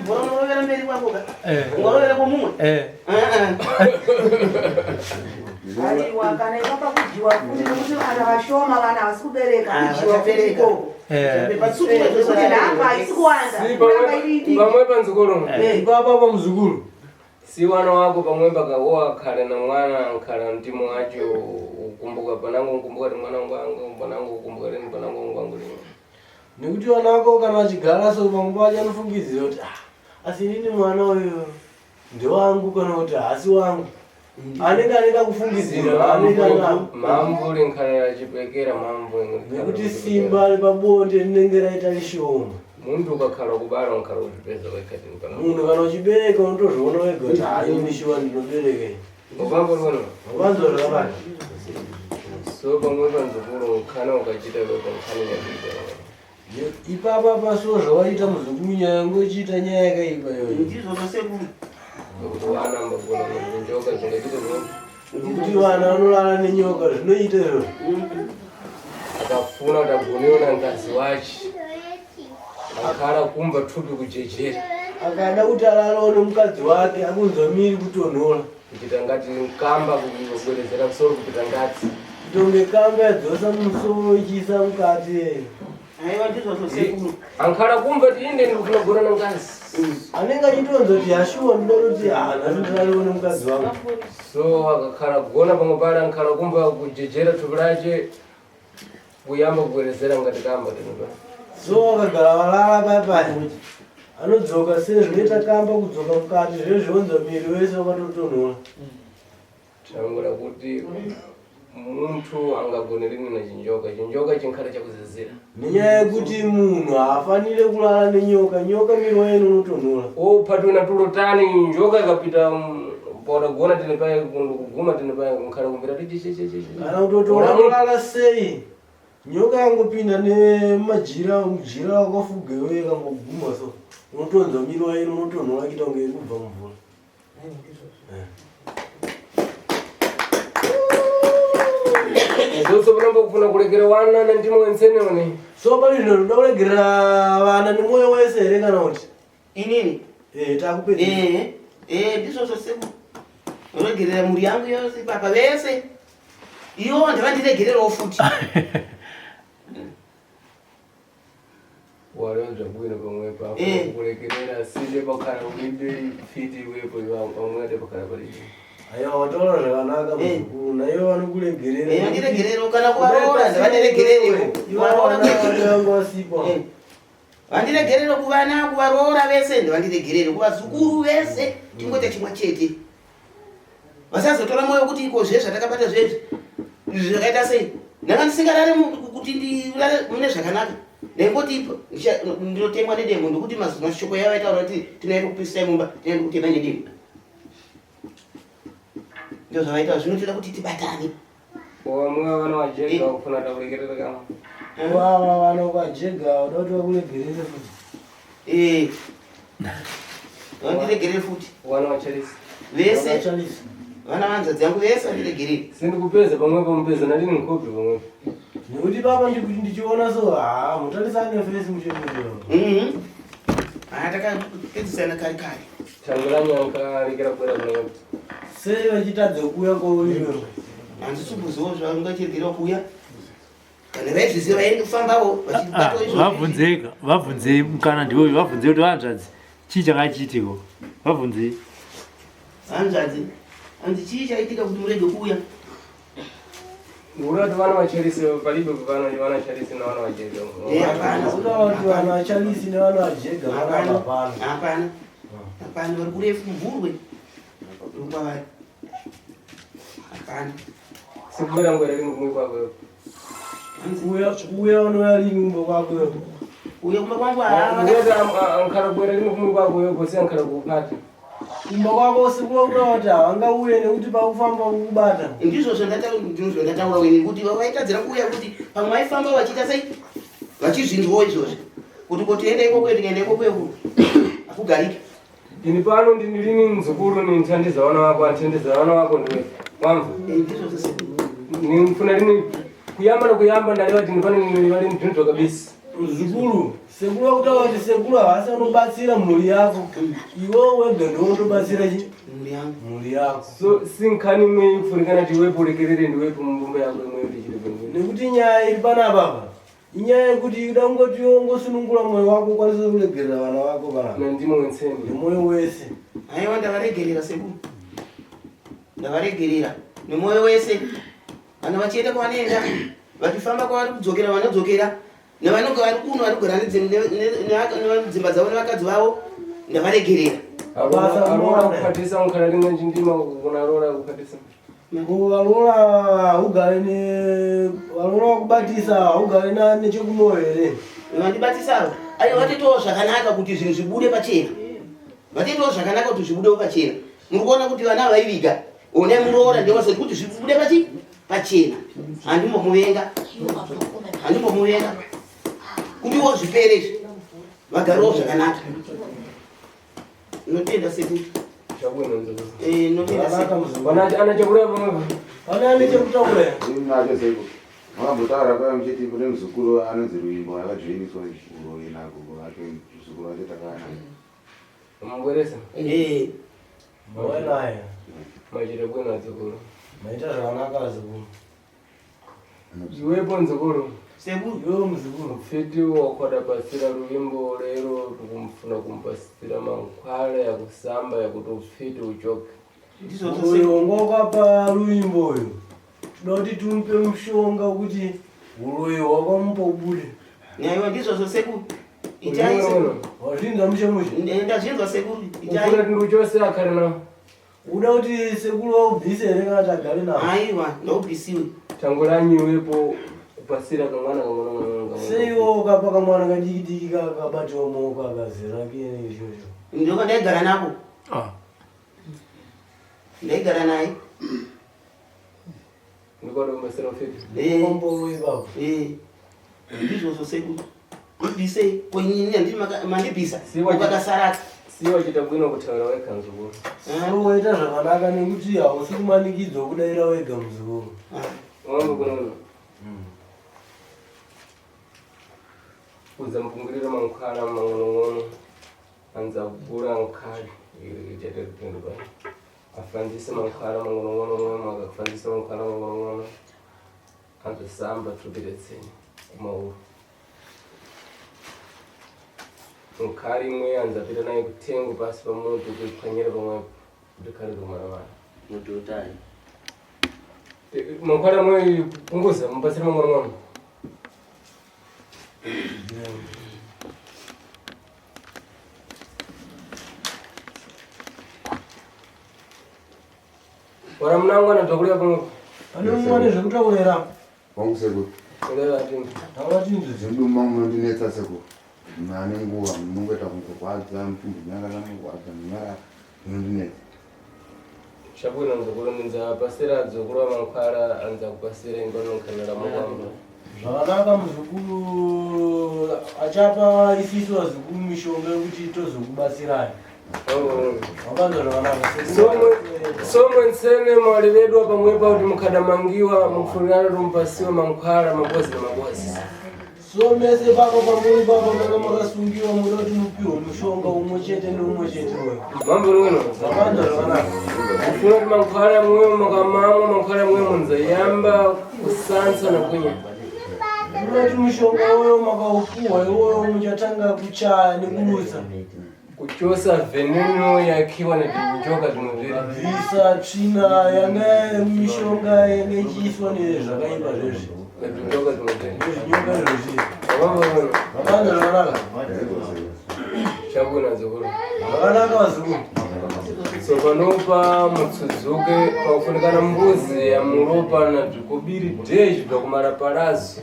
S6: Unorovera mberi kwako ka. Ungarovera kwomumwe.
S9: Eh.
S10: Aiwa kana ipapa kudyiwa
S11: Kudyiwa futi nekuti vana vashoma vana havasi kubereka
S6: Ah,
S11: kudyiwa futi
S6: vachabereka.
S11: ikoko. Nekuti nhamba haisi kuwanda kuramba iri diki.
S2: Pamwe panzukuru.
S3: Ipapa pamuzukuru.
S2: Si wana wako pamwe pakawoa khale na mwana nkhala mtima wacho ukumbuka panango nkumbuka ti mwana wangu wangu panango ukumbuka lini panango wangu wangu lini.
S3: Nekuti vana vako kana vachigara so pamwe pacho anofungidzira kuti "Ah, asi inini mwana uyu ndewangu kana kuti haasi wangu. Anenge anenge akufungidzira anenge anako.
S2: Mamvuri nkhala yachipekera mamvuri.
S3: Nekuti simba repabonde rinenge raita rishoma.
S2: Muntu ukakhala kubara unkhala uchipeza wekhatini panango.
S3: Munhu kana uchibereka unotozviona wega kuti "Ah, ini shuwa ndinobereka."
S2: Upambo lwono.
S3: Upanzwa zvakabata.
S2: So pamwe panzukuru nkhana ukachita wepo nkhani yakuita.
S3: Ipapa paso zvawaita muzukuru nyaya yangu ichiita nyaya yakaipa iyoyo.
S6: Ndizvozvo sekuru.
S2: Kuti wana mbagona njoka zvingaita zvino.
S3: Nekuti vana vanorara nenyoka zvinoita izvozvo.
S2: Akafuna kuti agonewo na ngazi wachi. Akhala kumva thupi kujejera.
S3: Akada kuti ararawo nemukadzi wake akunzwa miri kutonhora.
S2: Kuchita ngati nkamba kubwerezera musoro kupita ngati.
S3: Kutonge kamba yadzosa musoro ichiisa mukati.
S6: Aiwa ndizvozvo sekuru.
S2: Ankhala kumva ti inde ndikufuna kugona na ngazi.
S3: Anenge achitonza kuti ashuwa ndinoda kuti ah nhasi ndirarewo nemukadzi wangu.
S2: So akakhala kugona pamwe pale ankhala kumva kujejera thupi lache kuyamba kubwerezera ngati kamba tinopa.
S3: So akagara varara paya paya. Anodzoka sezvinoita kamba kudzoka mukati zvezvionza miri wese wakatotonhora.
S2: Tangura kuti munthu angagone lini na chinjoka chinjoka chinkhala chakuzizira.
S3: Nenyaya yekuti munhu haafanire kulala nenyoka, nyoka miri wayo inotonhora.
S2: Uphatwe na tulo tani njoka ikapita podagona tine paye kuguma tine paye nkhala kumvera ti
S3: Kana kutoti wakulala sei nyoka yangopinda nemajira mujira wakafuga iwe ikangoguma so unotonzwa miri wayo unotonhora kuita kunge iri kubva mumvura.
S2: Izvozvo panomba kufuna kurekera wana na ndimo wensene one.
S3: So pari zvino toda kuregerera vana nemwoyo wese here kana kuti?
S6: Inini?
S3: Eh, takupedza.
S6: Eh, eh, ndizvozvo sekuru. Unoregerera mhuri yangu yose papa vese. Iwo ndavandiregererawo futi.
S2: Walonza bwino pamwe papo kurekerera sinde pakhala ulibe fiti iwepo pamwe pakhala palibe.
S3: Aiwa wataura zvakanaka muzukuru naivo vanokuregerera.
S6: Eh, vandiregererawo kana kuvaroora ndavandiregererewo.
S3: Ivo vana vangu vasipo.
S6: Vandiregerere kuvana kuvaroora vese ndavandiregerere kuvazukuru vese tingoita chimwe chete. Vasazotora mwoyo kuti iko zve zvatakabata zvezvi izvi zvakaita sei. Ndanga ndisingarare kuti ndirare mune zvakanaka. Ndaingoti ndinotemwa nedemo ndokuti mashoko yavo aitaura kuti tinoenda kupisai mumba tinoenda kutema nedemo. Ndizvo zvavaitaura zvinotoda kuti tibatane.
S2: Wamwe vana vajega kufuna takurekerera kama.
S3: Vava vana ukajega uda kuti vakuregerere futi.
S6: Eh. Vandiregerere futi.
S2: Wana wachalisi.
S6: Vese. Vana vanzadzi yangu vese vandiregerere.
S2: Sindikupeza pamwe pamupeza nalini nkopi pamwe.
S3: Nekuti papa ndichiona so haa mutarisane nefesi muchemuro.
S6: Mhm. Ah takapedzisana kare kare.
S2: Tangurani ankarekera kuera kuno.
S3: Sei vachitadza kuuya kwauriwe?
S6: Handisi kuziva zvavangachiregera kuuya. Kana vaizviziva vaende kufambawo vachibatawo izvozvo.
S9: Vabvunzei, vabvunzei mukana ndiwoyu, vabvunzei kuti vanzvadzi chii chakachiitiko. Vabvunzei.
S6: Hanzvadzi, hanzi chii chaitika kuti murege kuuya?
S2: Ndikuona kuti vana vachalisi palibe vana vana chalisi na vana vajega.
S6: Eh, hapana.
S3: Kuda kuti vana vachalisi nevana vajega vana hapana.
S6: Hapana. Hapana vari kurefu mvurwe. Kwavari. Hapana.
S2: Sikubera ngwere rini kumwe kwako.
S3: Uya uya unouya rini kumba kwako.
S6: Uya kumba kwangu
S2: Ndikuti ankhala kubwera rini kumwe kwako yo kosi ankhala kupata.
S3: Kumba kwako sikuwa kuti havangauye nekuti pakufamba kukubata.
S6: Ndizvo zvandataura ini kuti vaitadzira kuuya kuti pamwe vaifamba vachiita sei vachizvinzwawo izvozvi kuti kotienda ikoko tikaenda ikoko hakugariki.
S2: Ini pano ndini mzukuru ninthandiza vana wako anthandiza vana wako ndiwe. Wamva? Nifuna rini kuyamba nokuyamba ndalewa kuti ndipano nivali mdhundho kabisa.
S3: Muzukuru, sekuru vakutaura kuti sekuru havasi vanobatsira mhuri yako. Iwewe wega ndiwe unotobatsira chi mhuri yako.
S2: So sinkhani imwe ikufunikana kuti iwepo urekerere ndiwepo mumbumba yako imwe ndichiri
S3: Nekuti nyaya iri panapa apa inyaya yekuti uda kungoti iwe ungosunungura mwoyo wako ukwanise kuregerera vana vako panapa.
S2: Nandimo wenseni.
S3: Nemwoyo wese.
S6: Aiwa ndavaregerera sekuru. Ndavaregerera nemwoyo wese. Vana vachienda kwavanoenda, vachifamba kwavari kudzokera vanodzokera, nevanonge vari kuno vari kugara nedzimba dzavo nevakadzi vavo, ndavaregerera.
S2: Aroora kukatisa mukana rimwe chindima kunarora kukatisa.
S3: Varoora haugare ne varoora vakubatisa haugare nechekumoyo here?
S6: Vandibatisa ava aiwa vatoitawo zvakanaka kuti zvinhu zvibude pachena. Vatoitawo zvakanaka kuti zvibudewo pachena. Muri kuona kuti vana vaiviga onai muroora ndewasoti kuti zvibude pachi pachena. Handimbomuvenga. Handimbomuvenga. Kutiwo zvipere izvi. Vagarewo zvakanaka. Notenda sekuru. Eh, notenda sekuru.
S2: Ana chekura pamwe.
S3: Pane ane chekutaura here?
S12: Ini nacho sekuru. Makambotaura paya muchiti kune muzukuru anonzi Ruvimbo akajoiniswa uroyi nagogo vake muzukuru wacho takava naye.
S2: Mubweresa.
S6: Eh.
S3: Mauya naye.
S2: Machira bwino adzukuru.
S3: Maita zvakanaka azukuru.
S2: Iwepo nzukuru.
S6: Sekuru.
S3: Iwewe muzukuru.
S2: Mfiti wakwada pasira ruvimbo lero tukumfuna kumpasira mankhwala yakusamba yakuti ufiti uchoke.
S3: Uyo wanga wakapa ruvimbo uyu. Toda kuti timupe mushonga wekuti uroyi hwakamupa ubude.
S6: Aiwa ndizvozvo sekuru. Itai sekuru.
S3: Wazvinzwa mushe mushe?
S6: Ndazvinzwa sekuru. Itai.
S2: Ufuna tindu chose akhale nawo.
S3: Uda kuti sekuru vaubvise here kana kuti agare nawo?
S6: Aiwa, ngaubvisiwe.
S2: Tanguranyi iwepo kupasira kamwana kamwana kamwana.
S3: Seiwo ukapa kamwana kadiki diki kakabatiwa muoko akazera kene izvozvo.
S6: Ndiko ndaigara nako. Ndaigara naye.
S2: Ndiko kumbasira ufiti.
S6: Eh.
S3: Kombo ipapo.
S6: Eh. Ndizvozvo sekuru. Ndibvisei. Ko inini handiti mandibvisa.
S2: Siwa
S6: Ukakasaraka.
S2: Siwa chita bwino kutaura wega mzukuru.
S3: So waita zvakanaka nekuti hausi kumanikidzwa kudaira wega muzukuru.
S2: Wangu kunono. Kuza mpungurira mankhwala mang'onong'ono anza kugura nkhali ichete rutendo pano. Afanzise mankhwala mang'onong'ono mwema akafanzisa mankhwala mang'onong'ono anza samba thupiretseni kumaulu. Nkhali imwe anza pita naye kuthengo pasi pamutu kuiphwanyira pamwepo kuti khali kumwana wake.
S6: Mutotai.
S2: Mankhwala mwe punguza mupasire mang'onong'ono. Wara munangu anabva kulewa pamwepo.
S3: Pane mumwe ane zvekutaura.
S12: Wangu sekuru.
S2: Kulewa tindu.
S3: Taura tindu.
S12: Zvedumba munondinetsa sekuru. Mane nguva munongoita kungorwadza mutumbu nyarara murwadza munyarara munondinetsa.
S2: Chabwino nzukuru ndinza pasira dzukuru mankhwala anza kupasira ingononkanira mukwamba.
S3: Zvakanaka muzukuru achapa isisu vazukuru mishonga yekuti tozokubatsirai. Wakanzwa zvakanaka.
S2: Somwe nsene mwali vedu pamwepa kuti mukhadamangiwa mukufunirana tumpasiwa mankhwala mabozi na mabozi.
S3: So mese papa pamberi papa manga makasungiwa muda kuti mupiwe mushonga umwe chete neumwe chete uyo.
S2: Mambo runo.
S3: Wakanzwa zvakanaka.
S2: Kufuna kuti mankhwala mwewo mukamamwa mankhwala mwewo munzayamba kusansa na kunya.
S3: Munoti mushonga uyo makaupuhwa iwoyo muchatanga kuchaya nekurutsa.
S2: Kuchosa veneno yakiwa na vinjoka zvimwe zviri.
S3: Bvisa tsvina yanga mishonga yanga ichiiswa nezvakaipa zvezvi.
S2: Vinjoka zvimwe zviri.
S3: Nezvinyoka zvezvi.
S2: Mambo runo.
S3: Wakanzwa zvakanaka.
S2: Chabwino nzukuru.
S3: Zvakanaka vazukuru.
S2: So panopa mutsudzuke pakufunikana mbuzi yamuropa na bzvikobiri dheji bvakumaraparazo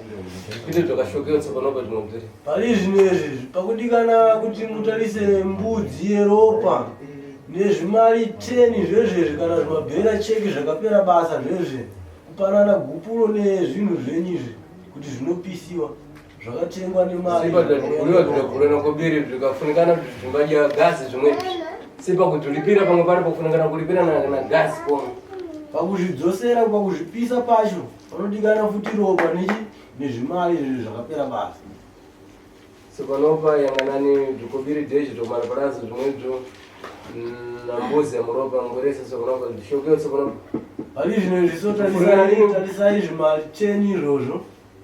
S2: zvipite zvakashokewa tsopanopa zvinobviri
S3: Pari zvino izvi pakudikana kuti mutarise mbudzi yeropa nezvimari 10 zvezvezvi kana zvimabhera cheki zvakapera basa zvezve kupanana gupuro nezvinhu zvenyu izvi kuti zvinopisiwa zvakatengwa nemari
S2: sipa zvadiguliwa zvidagura nakobiri zvikafunikana kuti zvimbadya gasi zvimweni sipa kutulipira pamwe pari pakufunikana kulipira na gasi pomwe
S3: pakuzvidzosera pakuzvipisa pacho panodikana futi ropa nechi nezvimari izvi zvakapera basa.
S2: Tsopanopa yang'anani bzikobiri dheji bzokumala palazo bzimwebzo na mbuzi ya muropa ngwerese tsopanopa bzishokewo tsopanopa.
S3: Pali zvino izvi so tarisai zvimacheni izvozvo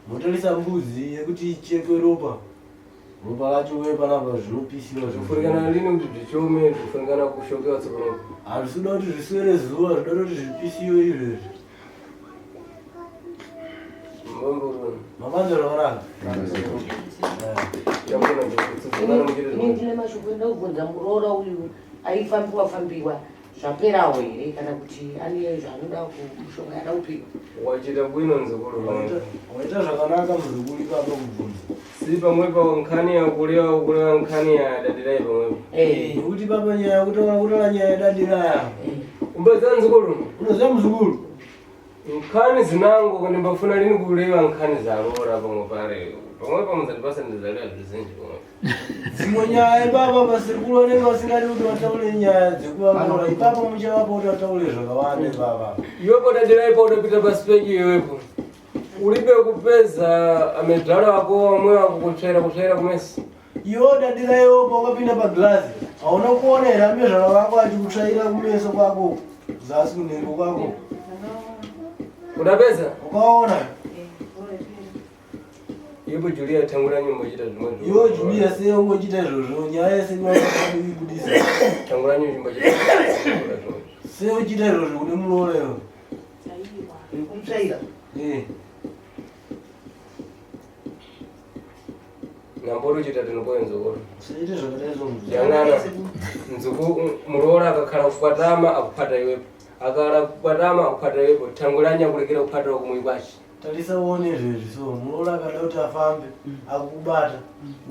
S3: motarisa mbudzi yekuti ichekwe ropa ropa racho uye panapa zvinopisiwa
S2: Zvifurikana lini kuti zvichome zvifurikana kushokewa tsopanopa.
S3: Hazvisi kuda kuti zviswere zuva zvinoda kuti zvipisiwe izvezvi. Mapanzwa zvakanaka.
S10: Ini ndine mashoko enda kubvunza muroora uyu aifambiwa fambiwa zvaperawo here kana kuti ane zvaanoda kumushonga yada kupiwa.
S2: Wachita bwino mzukuru.
S3: Waita zvakanaka muzukuru ipapa kubvunza.
S2: Si pamwepo nkhani yakulewa kulewa nkhani ya dadirai pamwepo.
S3: Nekuti papa nyaya yekutaura kutaura nyaya yadadira.
S2: Umbaza mzukuru.
S3: Unoziva muzukuru.
S2: Nkhani zinango ndimbafuna lini kulewa nkhani zalora pamwe pale. Pamwe pamuzatipasa ndizalewa zvizinji pamwe.
S3: Dzimwe nyaya ipapa pasekuru vanenge vasingadi kuti vataure nyaya dzekuvavora ipapo muchavapa kuti vataure zvakawanda ipapa.
S2: Iwepo dadirai pa udapita pasi penyu iwepo. Ulibe kupeza amedzvalo ako amwe ako kutsvaira kutsvaira kumesi.
S3: Iwe dadira iwe paukapinda pagirazi hauna kuona here amezvaro vako achikutsvaira kumeso kwako zasi kunhengo kwako.
S2: Udapeza?
S3: Ukaona.
S2: Iwepo Julia tangura nyumba chita zvimwe zvo.
S3: Iwe Julia sei ungochita izvozvo nyaya yese kuibudisa.
S2: Tangura nyumba chita zvimwe.
S3: Sei uchiita izvozvo kune muroora iwe?
S6: Kumutsvaira.
S3: Eh.
S2: Nambori uchita tinopoe nzukuru.
S3: Usaite zvakadai zvo.
S2: Yang'ana nzuku muroora akakhala kukwatama akuphata iwepo. Akakhala kukwatama akuphata iwepo. Tanguranya kulekera kuphata kumwe kwachi.
S3: Tarisa uone izvezvi so muroora akada kuti afambe akukubata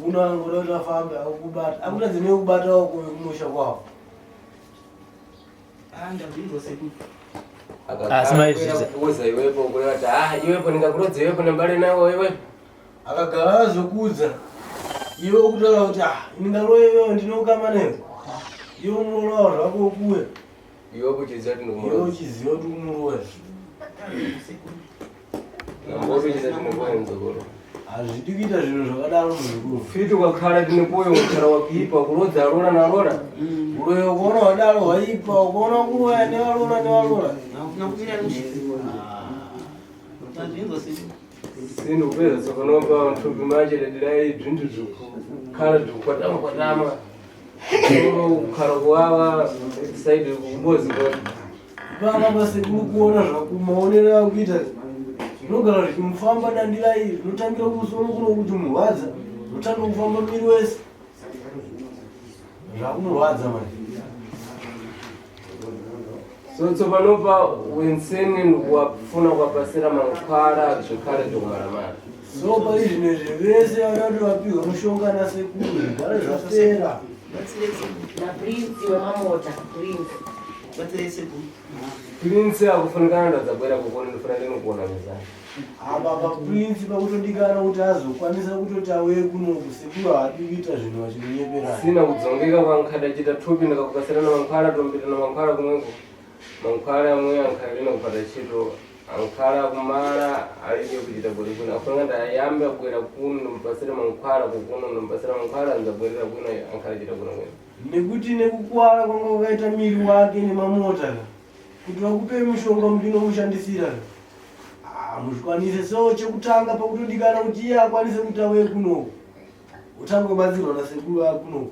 S3: uno angoda kuti afambe akukubata akutadze nekubatawo kumusha kwawo.
S9: Asi maizviita.
S2: Kuuza iwepo kureva kuti ah iwepo ndingakurodza iwepo nembale nawo iwepo.
S3: Akagara azokudza iwe ukutaura kuti ah ndingaroye iwewe ndinokama newe iwe muroora wawo zvako ukuwe
S2: Iwepo uchiziva kuti
S3: iwe
S2: ndikumurodza.
S3: uchiziva kuti umuroya.
S2: Nambori uchita tinopoe nzukuru.
S3: Hazvidi kuita zvinhu zvakadaro muzukuru.
S2: Fiti ukakhala tinopoe ukakhala wakuipa kurodza arora narora.
S3: Uroyi ukaona wadaro waipa ukaona kuroya nevarora nevarora.
S2: Sini kupeza tsopanopa mthupi mache dadirai bzinthu zvikukhala zvikukwatama kwatama. Kukhala kuwawa saidi kumbozi kwa.
S3: Baba pasekuru kuona zvakumaonero akuita zvinogara zvichimufamba dandira iri zvinotangira kumusoro kuno kuti murwadza zvinotanga kufamba miri wese zvakumurwadza manje.
S2: So tsopanopa wenseni wafuna kwapasira mankhwala zvikhale zvikumalamala.
S3: So pari zvino izvi vese vada kuti vapihwe mushonga nasekuru zvigare zvapera.
S10: Naprince wemamota Prince.
S2: Prince akufunikana ndadzabwera kukona ndifuna ndinokuona mizana.
S3: Apa paprince pakutodikana kuti azokwanisa kutoti auye kunoku sekuru haadi kuita zvinhu vachinonyeperana.
S2: Sina kudzongeka kwankhadachita thupi ndikakupasira na mankhwala tombita na mankhwala kumweko. Mankhwala amwe ankhala lina kupata ntchito ankhala kumala alibe kuchita kuti kuno afunga ndayambe abwera kuno ndompasira mankhwala kukuno ndompasira mankhwala nzabwerera kuno ankhala chita kuno kwene.
S3: Nekuti nekukwara kwanga kwakaita miri wake nemamota ka kuti vakupe mushonga mundinomushandisira ka Ah, muzvikwanise so chekutanga pakutodikana kuti iye akwanise kuti auye kunoku utange kubatsirwa nasekuru akunoku.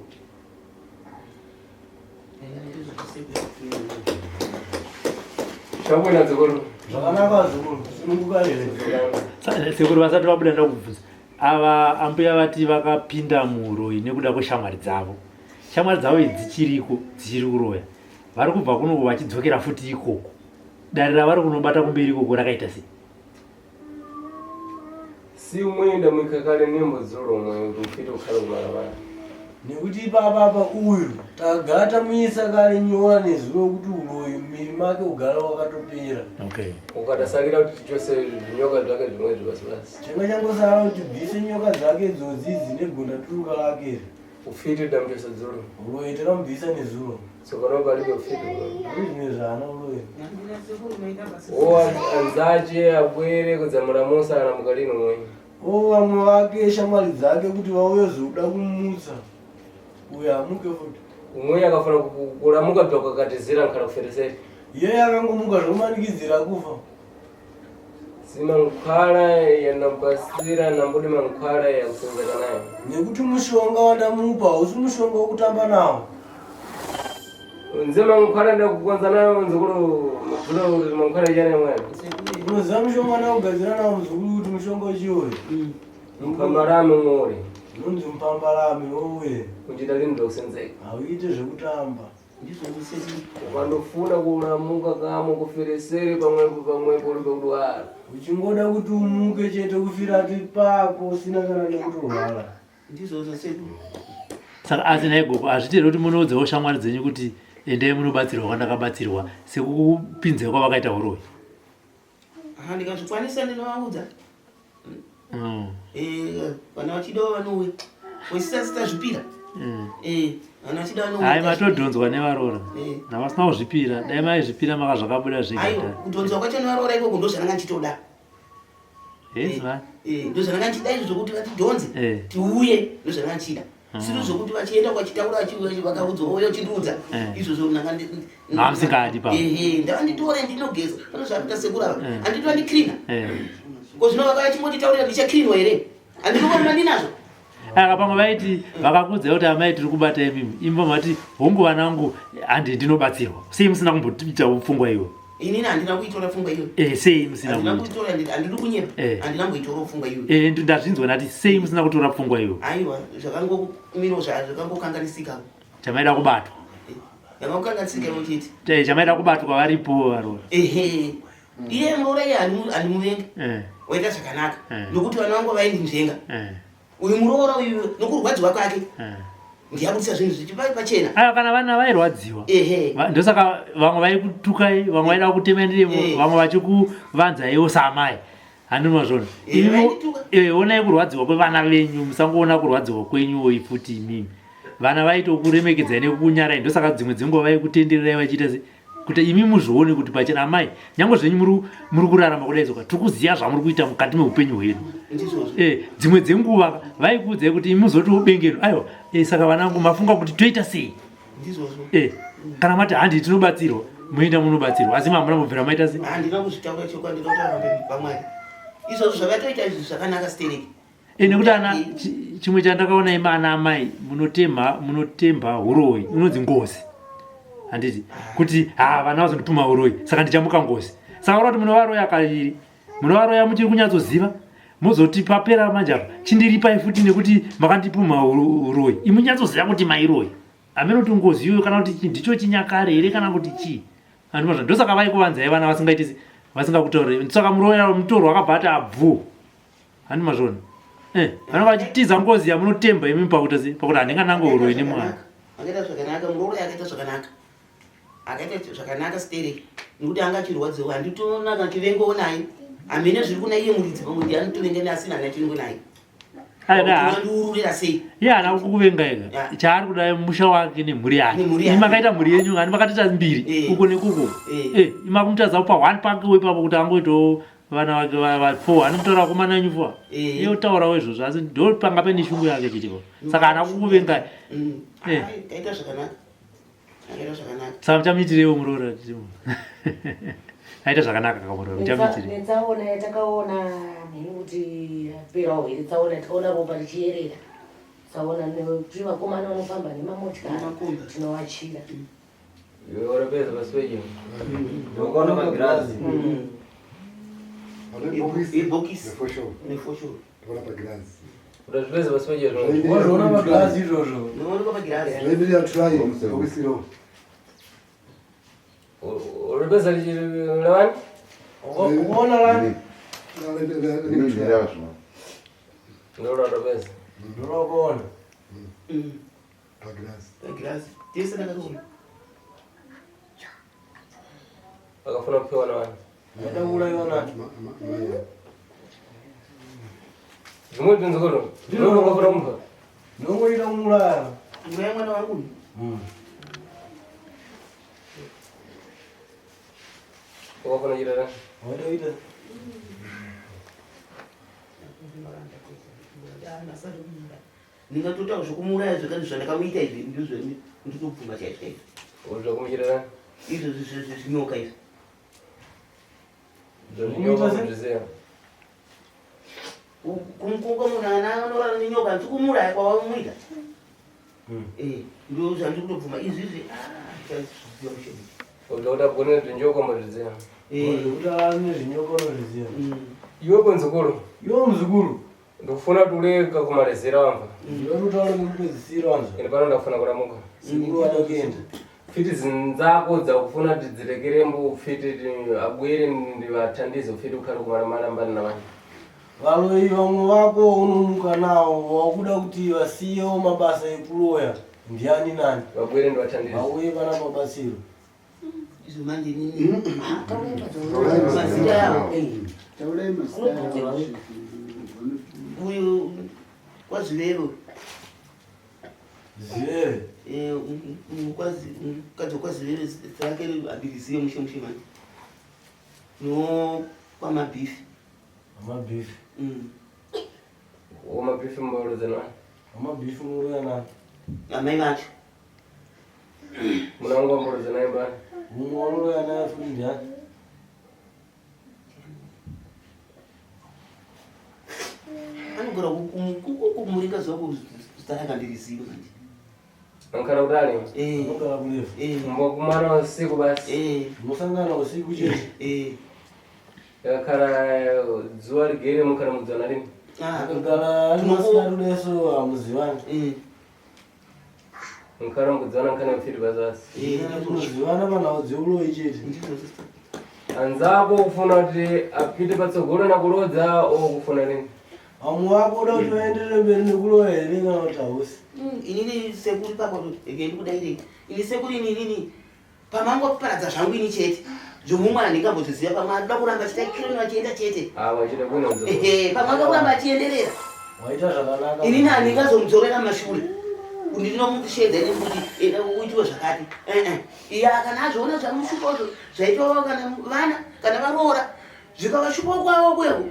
S2: Chabwino zukuru.
S3: Zvakanaka zukuru, sununguka here.
S9: Sekuru vasati vabuda ndakubvunza. Ava ambuya vati vakapinda muroyi nekuda kweshamwari dzavo. Shamwari dzavo idzi dzichiriko, dzichiri kuroya. Vari kubva kuno vachidzokera futi ikoko. Dare ravari kunobata kumberi ikoko rakaita sei?
S2: Si umwe ndamwikakale nembo dzolomwe kuti ufite kukhale kumalamala.
S3: Nekuti ipapa apa uyu tagara tamuisa kare nyora nezuro kuti uroyi mumiri make ugara wakatopera.
S9: Okay.
S2: Ukatasalira kuti tichose zvinyoka zvake zvimwe zvibasi basi.
S3: Changa changosara kuti bvise nyoka dzake idzodzi idzi negunda turuka lake iri.
S2: Ufite damuchosa dzolo.
S3: Uroyi takamubvisa nezuro.
S2: Tsopano palibe ufite.
S3: Zvine zvaana uroyi.
S2: Owa anzache abwere kudzamura Musa ana mukalino mwenye.
S3: O vamwe vake shamwari dzake kuti vauye zoda kumutsa uyo amuke futi.
S2: Umweni akafuna kulamuka bva kakatizira nkhala kufereseri.
S3: Iye akangomuka zvokumanikidzira kufa.
S2: Si mankhwala yanambasira nambudi mankhwala yakusenzeka nayo.
S3: Nekuti mushonga wandamupa hausi mushonga wekutamba nawo.
S2: Nze mankhwala ndakukonza nayo nzukulu mabvula kuti mankhwala chani mwana.
S3: Unoziva mushonga wandakugadzira nawo muzukuru kuti mushonga wechiyoyo?
S2: Mpambarame ng'ore.
S3: Unonzi mupambarame wowe.
S2: Uchita zvinhu zvakusenzeka.
S3: Hauite zvekutamba.
S2: Ukandofuna kulamuka kamo kuferesere pamwepo pamwepo uri pekudwara.
S3: Uchingoda kuti umuke chete kufira ati pako usina kana nekutorwara.
S6: Ndizvozvo sekuru.
S9: Saka asi nhai gogo hazviiti here kuti munoudzawo shamwari dzenyu kuti endai munobatsirwa kwandakabatsirwa sekukupinzai kwavakaita huroyi?
S6: Aha, ndikazvikwanisa ndinovaudza. Eh, vana vachidawo vanouya. Wesisa tazvipira. Eh, vana vachida vanouya.
S9: Hai matodhonzwa nevaroora.
S6: Eh.
S9: Navasina kuzvipira. Dai maizvipira makazvakabuda zvega.
S6: Aiwa, kudhonzwa kwacho nevaroora ikoko ndozvandanga ndichitoda.
S9: Yes, man.
S6: Eh, ndozvandanga ndichida izvo zvokuti vatidhonze
S9: Eh.
S6: tiuye ndozvandanga ndichida.
S9: Mm.
S6: Siri zvokuti vachienda kwachitaura vakaudzwa vouya uchindiudza
S9: Eh.
S6: izvozvo ndanga ndi-
S9: Hamusingadi pa.
S6: Ehe, ndavanditore ndinogeza pane zvakuita sekuru ava
S9: Eh.
S6: handiti vandicleana
S9: Eh.
S6: ko zvino vakauya chingonditaurira ndichacleanwa here handinokorona ndinazvo
S9: Aka pamwe vaiti vakakuudzai kuti amai tiri kubata imimi. Imba mati hongu vanangu handi ndinobatsirwa. Sei musina kumboita pfungwa iwe?
S6: Inini handina kuitora pfungwa iyoyo.
S9: Eh, sei musina
S6: Handina
S9: kuita?
S6: kuitora, handidi kunyepa.
S9: Eh.
S6: Handina kumboitorawo pfungwa iyoyo.
S9: Eh, ndazvinzwa ndati sei musina kutora pfungwa iwe?
S6: Aiwa, zvakangomirawo zvakangokanganisikawo.
S9: Chamaida kubatwa.
S6: Zvakangokanganisika iwo chete.
S9: Eh, chamaida kubatwa varipo varoora.
S6: Ehe. Iye muroora iye handimuvengi.
S9: Eh.
S6: Waita zvakanaka.
S9: Eh.
S6: Nokuti vana vangu vaindinzvenga.
S9: Eh.
S6: Uyu muroora uyu nokurwadziwa kwake
S9: Eh.
S6: ndiyabudisa zvinhu zvichipa pachena.
S9: Aiwa kana vana vairwadziwa.
S6: Ehe.
S9: Ndosaka vamwe vaikutukai, vamwe vaida kukutemai ndirimo, vamwe vachikuvanzaiwo saamai. Handini mazvona.
S6: Eh,
S9: Imi
S6: vaindituka.
S9: eh, onai kurwadziwa kwevana venyu, musangoona kurwadziwa kwenyuwo futi imimi. Vana vaitokuremekedzai nekukunyarai, ndosaka dzimwe dzenguva vaikutendererai vachiita se kuti imi muzvione kuti pachena amai nyange zvenyu muri kurarama kudai tsoka tiri kuziva zvamuri kuita mukati meupenyu hwedu.
S6: Ndizvozvo.
S9: Eh, dzimwe dzenguva vaikuudzai kuti imi muzotiwo bengeno aiwa eh, saka vanangu mafunga kuti toita sei?
S6: Ndizvozvo.
S9: Eh, kana mati handi tinobatsirwa moenda munobatsirwa asi mamuna mubvira maita sei?
S6: Handina kuzvitaura chokwadi ndinotaura pamberi paMwari. Izvozvo zvavatoita izvi zvakanaka stereki.
S9: Eh, nekuti ana chimwe chandakaona imi ana amai munotemha munotemba huroyi unonzi ngozi handiti kuti ha vana vazondipuma huroyi saka ndichamuka ngozi saka ura kuti munovaroya kaviri munovaroya muchiri kunyatsoziva mozoti papera manje apa chindiripai futi nekuti makandipuma huroyi imi munyatsoziva kuti mairoyi hameno kuti ngozi iyoyo kana kuti ndicho chinyakare here kana kuti chii andimazva ndosaka vaikuvanzai vana vasingaiti vasingakutauriri ndosaka muroya mutorwa akabva ati abvu handi mazvona eh vanenge vachitiza ngozi yamunotemba imi pakuti sei pakuti handinganange huroyi nemwana.
S6: Akaita zvakanaka muroora akaita zvakanaka. Akaita zvakanaka stereki nekuti anga achirwadziwa handitoona kana chivengowo naye. Hamene zviri kuna iye muridzi pamwe ndiye anotovenga neasina hana chivengo naye. Andiururira sei?
S9: Iye haana kukuvenga ega. Chaari kuda musha wake nemhuri yake. Imi makaita mhuri yenyu ngani makatoita mbiri uko nekuko. Eh, imi makumutadza kupa one pack ipapo kuti angoitawo vana vake va four anomutora vakomana venyu four. Iye otaurawo izvozvo asi ndo panga paine shungu yake chitiko. Saka haana kukuvengai. Eh.
S6: Akaita zvakanaka. Akaita zvakanaka.
S9: Saka muchamuitireiwo muroora aita zvakanaka kamuroora muchamuitirei.
S10: Netsaona yatakaona mheni kuti yaperawo here tsaona tikaona ropa richiyerera tsaona nekuti vakomana vanofamba nemamotikari tinovachira.
S2: Iwe warapedza pasi pecho.
S1: Ndinokuona pagirazi.
S6: Ibhokisi.
S5: Nefoshoro.
S6: Nefoshoro.
S5: Ndinoona pagirazi.
S2: Utazvipedza pasi pecho zvino.
S3: Wazviona pagirazi izvozvo.
S6: Ndinoona pagirazi.
S5: Zvaimirira try bhokisiro.
S2: Uripedza lewani?
S3: Uona lani?
S2: Ndoro atopedza.
S3: Ndorokuona.
S5: Pagirazi.
S6: Pagirazi. Tese takatoona.
S2: Akafuna kupewa na wani.
S3: Wada kuurayiwa nani?
S2: Zvimwe zvinzukuru. Ndiro wakafuna kumupa.
S3: Ndongoita kumuuraya.
S6: Uraya mwana wangu.
S2: Wakafuna chirara.
S3: Wada kuita.
S6: Ndingatotaura zvekumuuraya zvekani zvandakamuita izvi ndizvo ndinobvuma chaizvo chaizvo.
S2: Zvakumukirira?
S6: Izvo zvinyoka izvi.
S2: Zvinyoka kuzviziva.
S6: Kumukunga munhu ana anorara nenyoka handisi kumuuraya kwavamuita. Eh, ndo zvandiri kutobvuma izvi izvi ah, chaizvo.
S2: Unoda kugona zvinyoka muzviziva.
S3: Kuti ane zvinyoka unozviziva.
S2: Iwe kunzukuru.
S3: Iwe muzukuru.
S2: Ndikufuna kuti ureka kumarezera wamva.
S3: Ndinotaura nekupedzisira wanzwa.
S2: Ende pano ndakufuna kuramuka.
S3: Sekuru vada kuenda.
S2: Pfiti nzako dzakufuna kuti dzirekere mbu pfiti abwere ndivathandize pfiti kukhale kumaramara mbani na vani.
S3: Varoyi vamwe vako unomuka nawo wakuda kuti vasiyewo mabasa ekuroya ndiani nani
S2: vabwere ndivathandize
S3: vauye pana mabatsiro
S6: Izvo manje nini mazita yavo
S8: Taurai mazita avo.
S6: uyu kwaZivero
S3: Zivere
S6: mukadzi wekwaZivero zita rake handirizive mushe mushe manje no kwamabhifi
S3: amabhifi
S2: Wamabhifi mbolodza nani?
S3: Amabhifi unoroya nani?
S6: Amai vacho
S2: Munangu wambolodza naye mbani?
S3: Mumwe wanoroya naye futi ndiani?
S6: Anogara kumuringa zvako zita rake handirizive manje.
S2: Ankara kutali?
S3: Anogara kurefu.
S2: Mbokumana usiku basi.
S3: Munosangana usiku chete.
S2: Yakakhala dzuwa ligere mukhala mudzana lini.
S3: Akagara ari masikati kudeso hamuzivani.
S2: Mukhala mukudzana nkhani pfiti basi.
S3: Tinozivana panhau dzeuroyi chete.
S2: Anzako kufuna kuti apite patsogolo nakulodza o kufuna lini?
S3: Vamwe vako uda kuti vaenderere mberi nekuroya here kana kuti hausi?
S6: Inini sekuru pako ndikudairei ini sekuru ini inini pamangoparadza zvangu ini chete zvomumwe handingambozviziva pamwe anoda kuramba achiita kironi achienda chete.
S2: Ah, wachida kuno nzo.
S6: Ehe, pamwe anoda kuramba achienderera.
S3: Waita zvakanaka.
S6: Inini handingazomudzorera mashure kuti ndinomushedza ini kuti enda uitiwe zvakati. Eh, iya kana azviona zvamushupa zvo zvaitwa kana vana kana varoora zvikavashupa kwavo kweko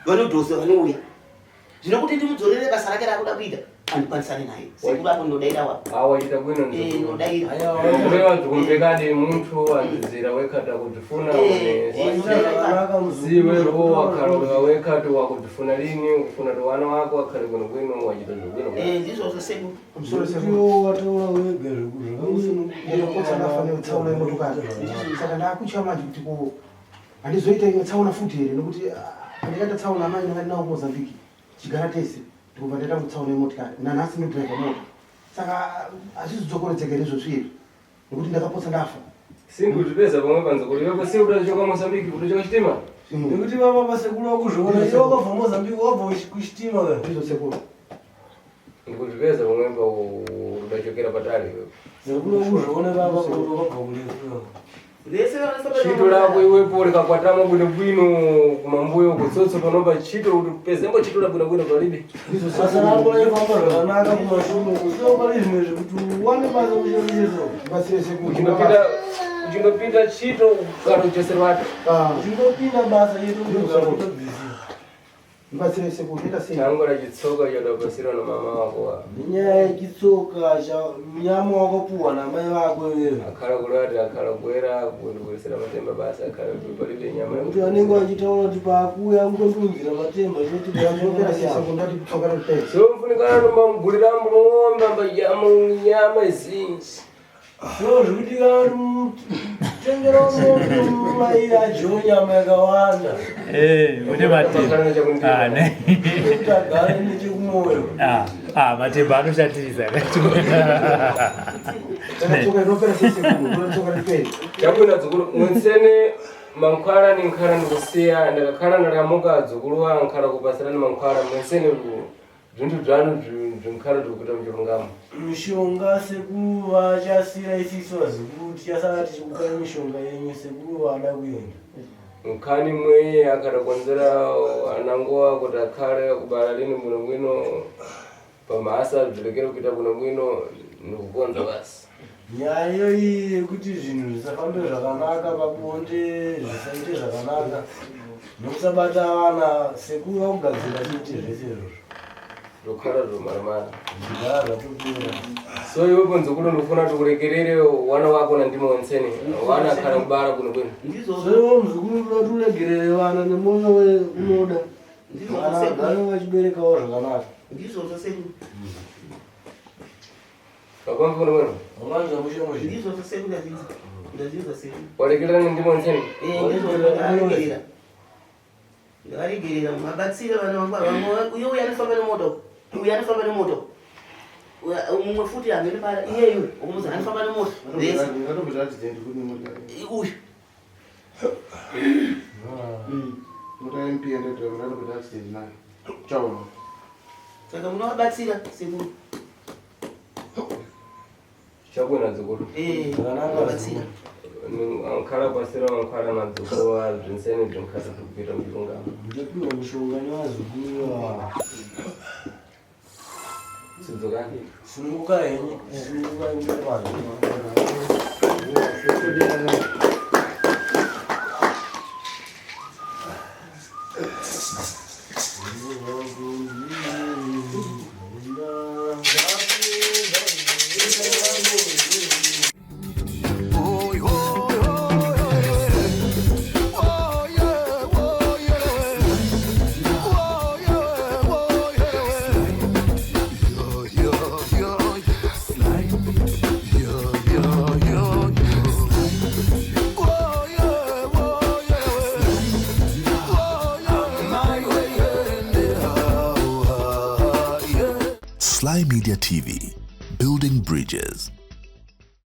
S6: vanodhosa vanouya. Zvino kuti ndimudzorere basa rake raakuda kuita handikwanisani naye sekuru apo ndinodaira wa.
S2: Ah, wachida kuno nzo.
S6: Eh, ndinodaira.
S2: Kureva zvikumvekadi munthu anzira wekhata kutifuna siwepo wakhalula wekhati wakutifuna lini ukufuna ti wana wako akhale kuno kwino wachita zvokwino.
S6: Eh, ndizvozvo sekuru.
S3: Iwo wataura wega
S4: ndinopotsa ndafa netsaona yemotokari saka ndakutya manje kuti ko handizoita imwe tsaona futi here nekuti pandakaita tsaona amai ndanga ndinawo kumozambique chigara tese ndikubva ndaita mutsaona yemotikari nanhasi ndodhiraivha mota saka hazvizodzokoredzeka here izvozvi here nekuti ndakapotsa ndafa.
S2: Singuzvipeza pamwe panzukuru iwepo si kutochoka Mozambique kutochoka chitima.
S3: Nekuti vava pasekuru wakuzviona iwe wakabva Mozambique wabva kuchitima ka.
S4: Ndizvo sekuru.
S2: Ndikuzvipeza pamwe pa udachokera patali iwepo.
S3: Sekuru wakuzviona vava wakabva kurefu.
S2: Chito lako iwepo likakwatamo bwinobwino kumambuyo kutsotso panopa chito kuti pezembo chito la bwinobwino palibe.
S3: Basa rako raifamba zvakanaka kumashure uko sio pari zvimwe zvekuti uwane basa kucherechezo.
S2: Uchindopinda uchindopinda chito kana ucheserwato.
S3: Uchindopinda basa yedu kutobvisiwa.
S4: Ndibatsire sekuru ndoita sei?
S2: Tango la chitsoka chodapasirwa na mama wako wa.
S3: Nenyaya yechitsoka cha munyama wakapuhwa namai vako iwewe.
S2: Akhala kulati akhala kuera kundikurisira matemba basi akhala palibe nyama.
S3: Nekuti vanenge vachitaura kuti paakuuya kungondiunzira matemba chete
S4: Ndinopera sei sekuru ndati tsoka ripere.
S2: So mfunikana nomba ngomba mbayama nyama izinji.
S3: So zvekuti kana tengera mombe mai ajo nyama yakawanda.
S9: Eh, une matemba. Ah, ne.
S3: Kuti agare nechekumoyo.
S9: Ah, ah, matemba anoshatirisa.
S4: Tsoka rinopera sei sekuru ndoti tsoka ripere.
S2: Chabwino dzukuru mwensene mankhwala ni nkhala ndikusiya ndakakhala ndalamuka dzukulu wa nkhala kupasirani mankhwala mwensene bzinthu bzanu bzinkhala bzikuita mchilungamo.
S3: Mishonga sekuru vachasira isisu vazukuru tichasara tichikupai mishonga yenyu sekuru vada kuenda.
S2: Nkhani mweye akhatakonzera anangowa kuti akhale kubala lini bwinobwino pamasa bzilekere kuita bwinobwino ndikukonza basi.
S3: Nyaya iyoyi yekuti zvinhu zvisafambe zvakanaka pabonde zvisaite zvakanaka Nokusabata vana sekuru vakugadzira chete zvese izvozvo.
S2: Ndokhala zvomaramara.
S3: Zvigara zvatopera.
S2: So iwe kunzukuru ndofuna kuti uregerere wana wako nandimo wenseni. Wana akhala kubara kuno kwenu.
S3: So iwe muzukuru unoda kuti uregerere vana nemwoyo unoda.
S6: Ndizvo
S3: Vana
S6: sekuru.
S3: vagare vachiberekawo zvakanaka.
S6: Ndizvozvo sekuru.
S2: Vakwambi kuno kwenu.
S3: Unganzwa mushe mushe.
S6: Ndizvozvo sekuru ndazvinzwa. Ndazvinzwa sekuru.
S2: Waregerera nendimo wenseni.
S6: Eh, ndizvozvo ndavaregerera. Ndavaregerera mabatsire vana vangu ava. Vamwe uye uyo anofamba nemoto. Uyo anofamba nemoto. Mumwe futi hamene para iyeyu ukumuza anofamba nemoto. Vese.
S4: Ndakatomboita accident kune mota.
S6: Uyu.
S4: Mota MP yandadrive ndakatomboita accident nayo. Chaona.
S6: Saka munovabatsira sekuru.
S2: Chakwena dzukuru.
S6: Eh, munovabatsira.
S2: Ankhala pasira ankhala na dzukuru wa byinseni byinkhala kupita mbilungamo.
S3: Ndapiwa mishonga nevazukuru ava.
S2: Sidzokani.
S3: Simuka henyu, simuka henyu vanhu.
S13: Sly Media TV, building bridges.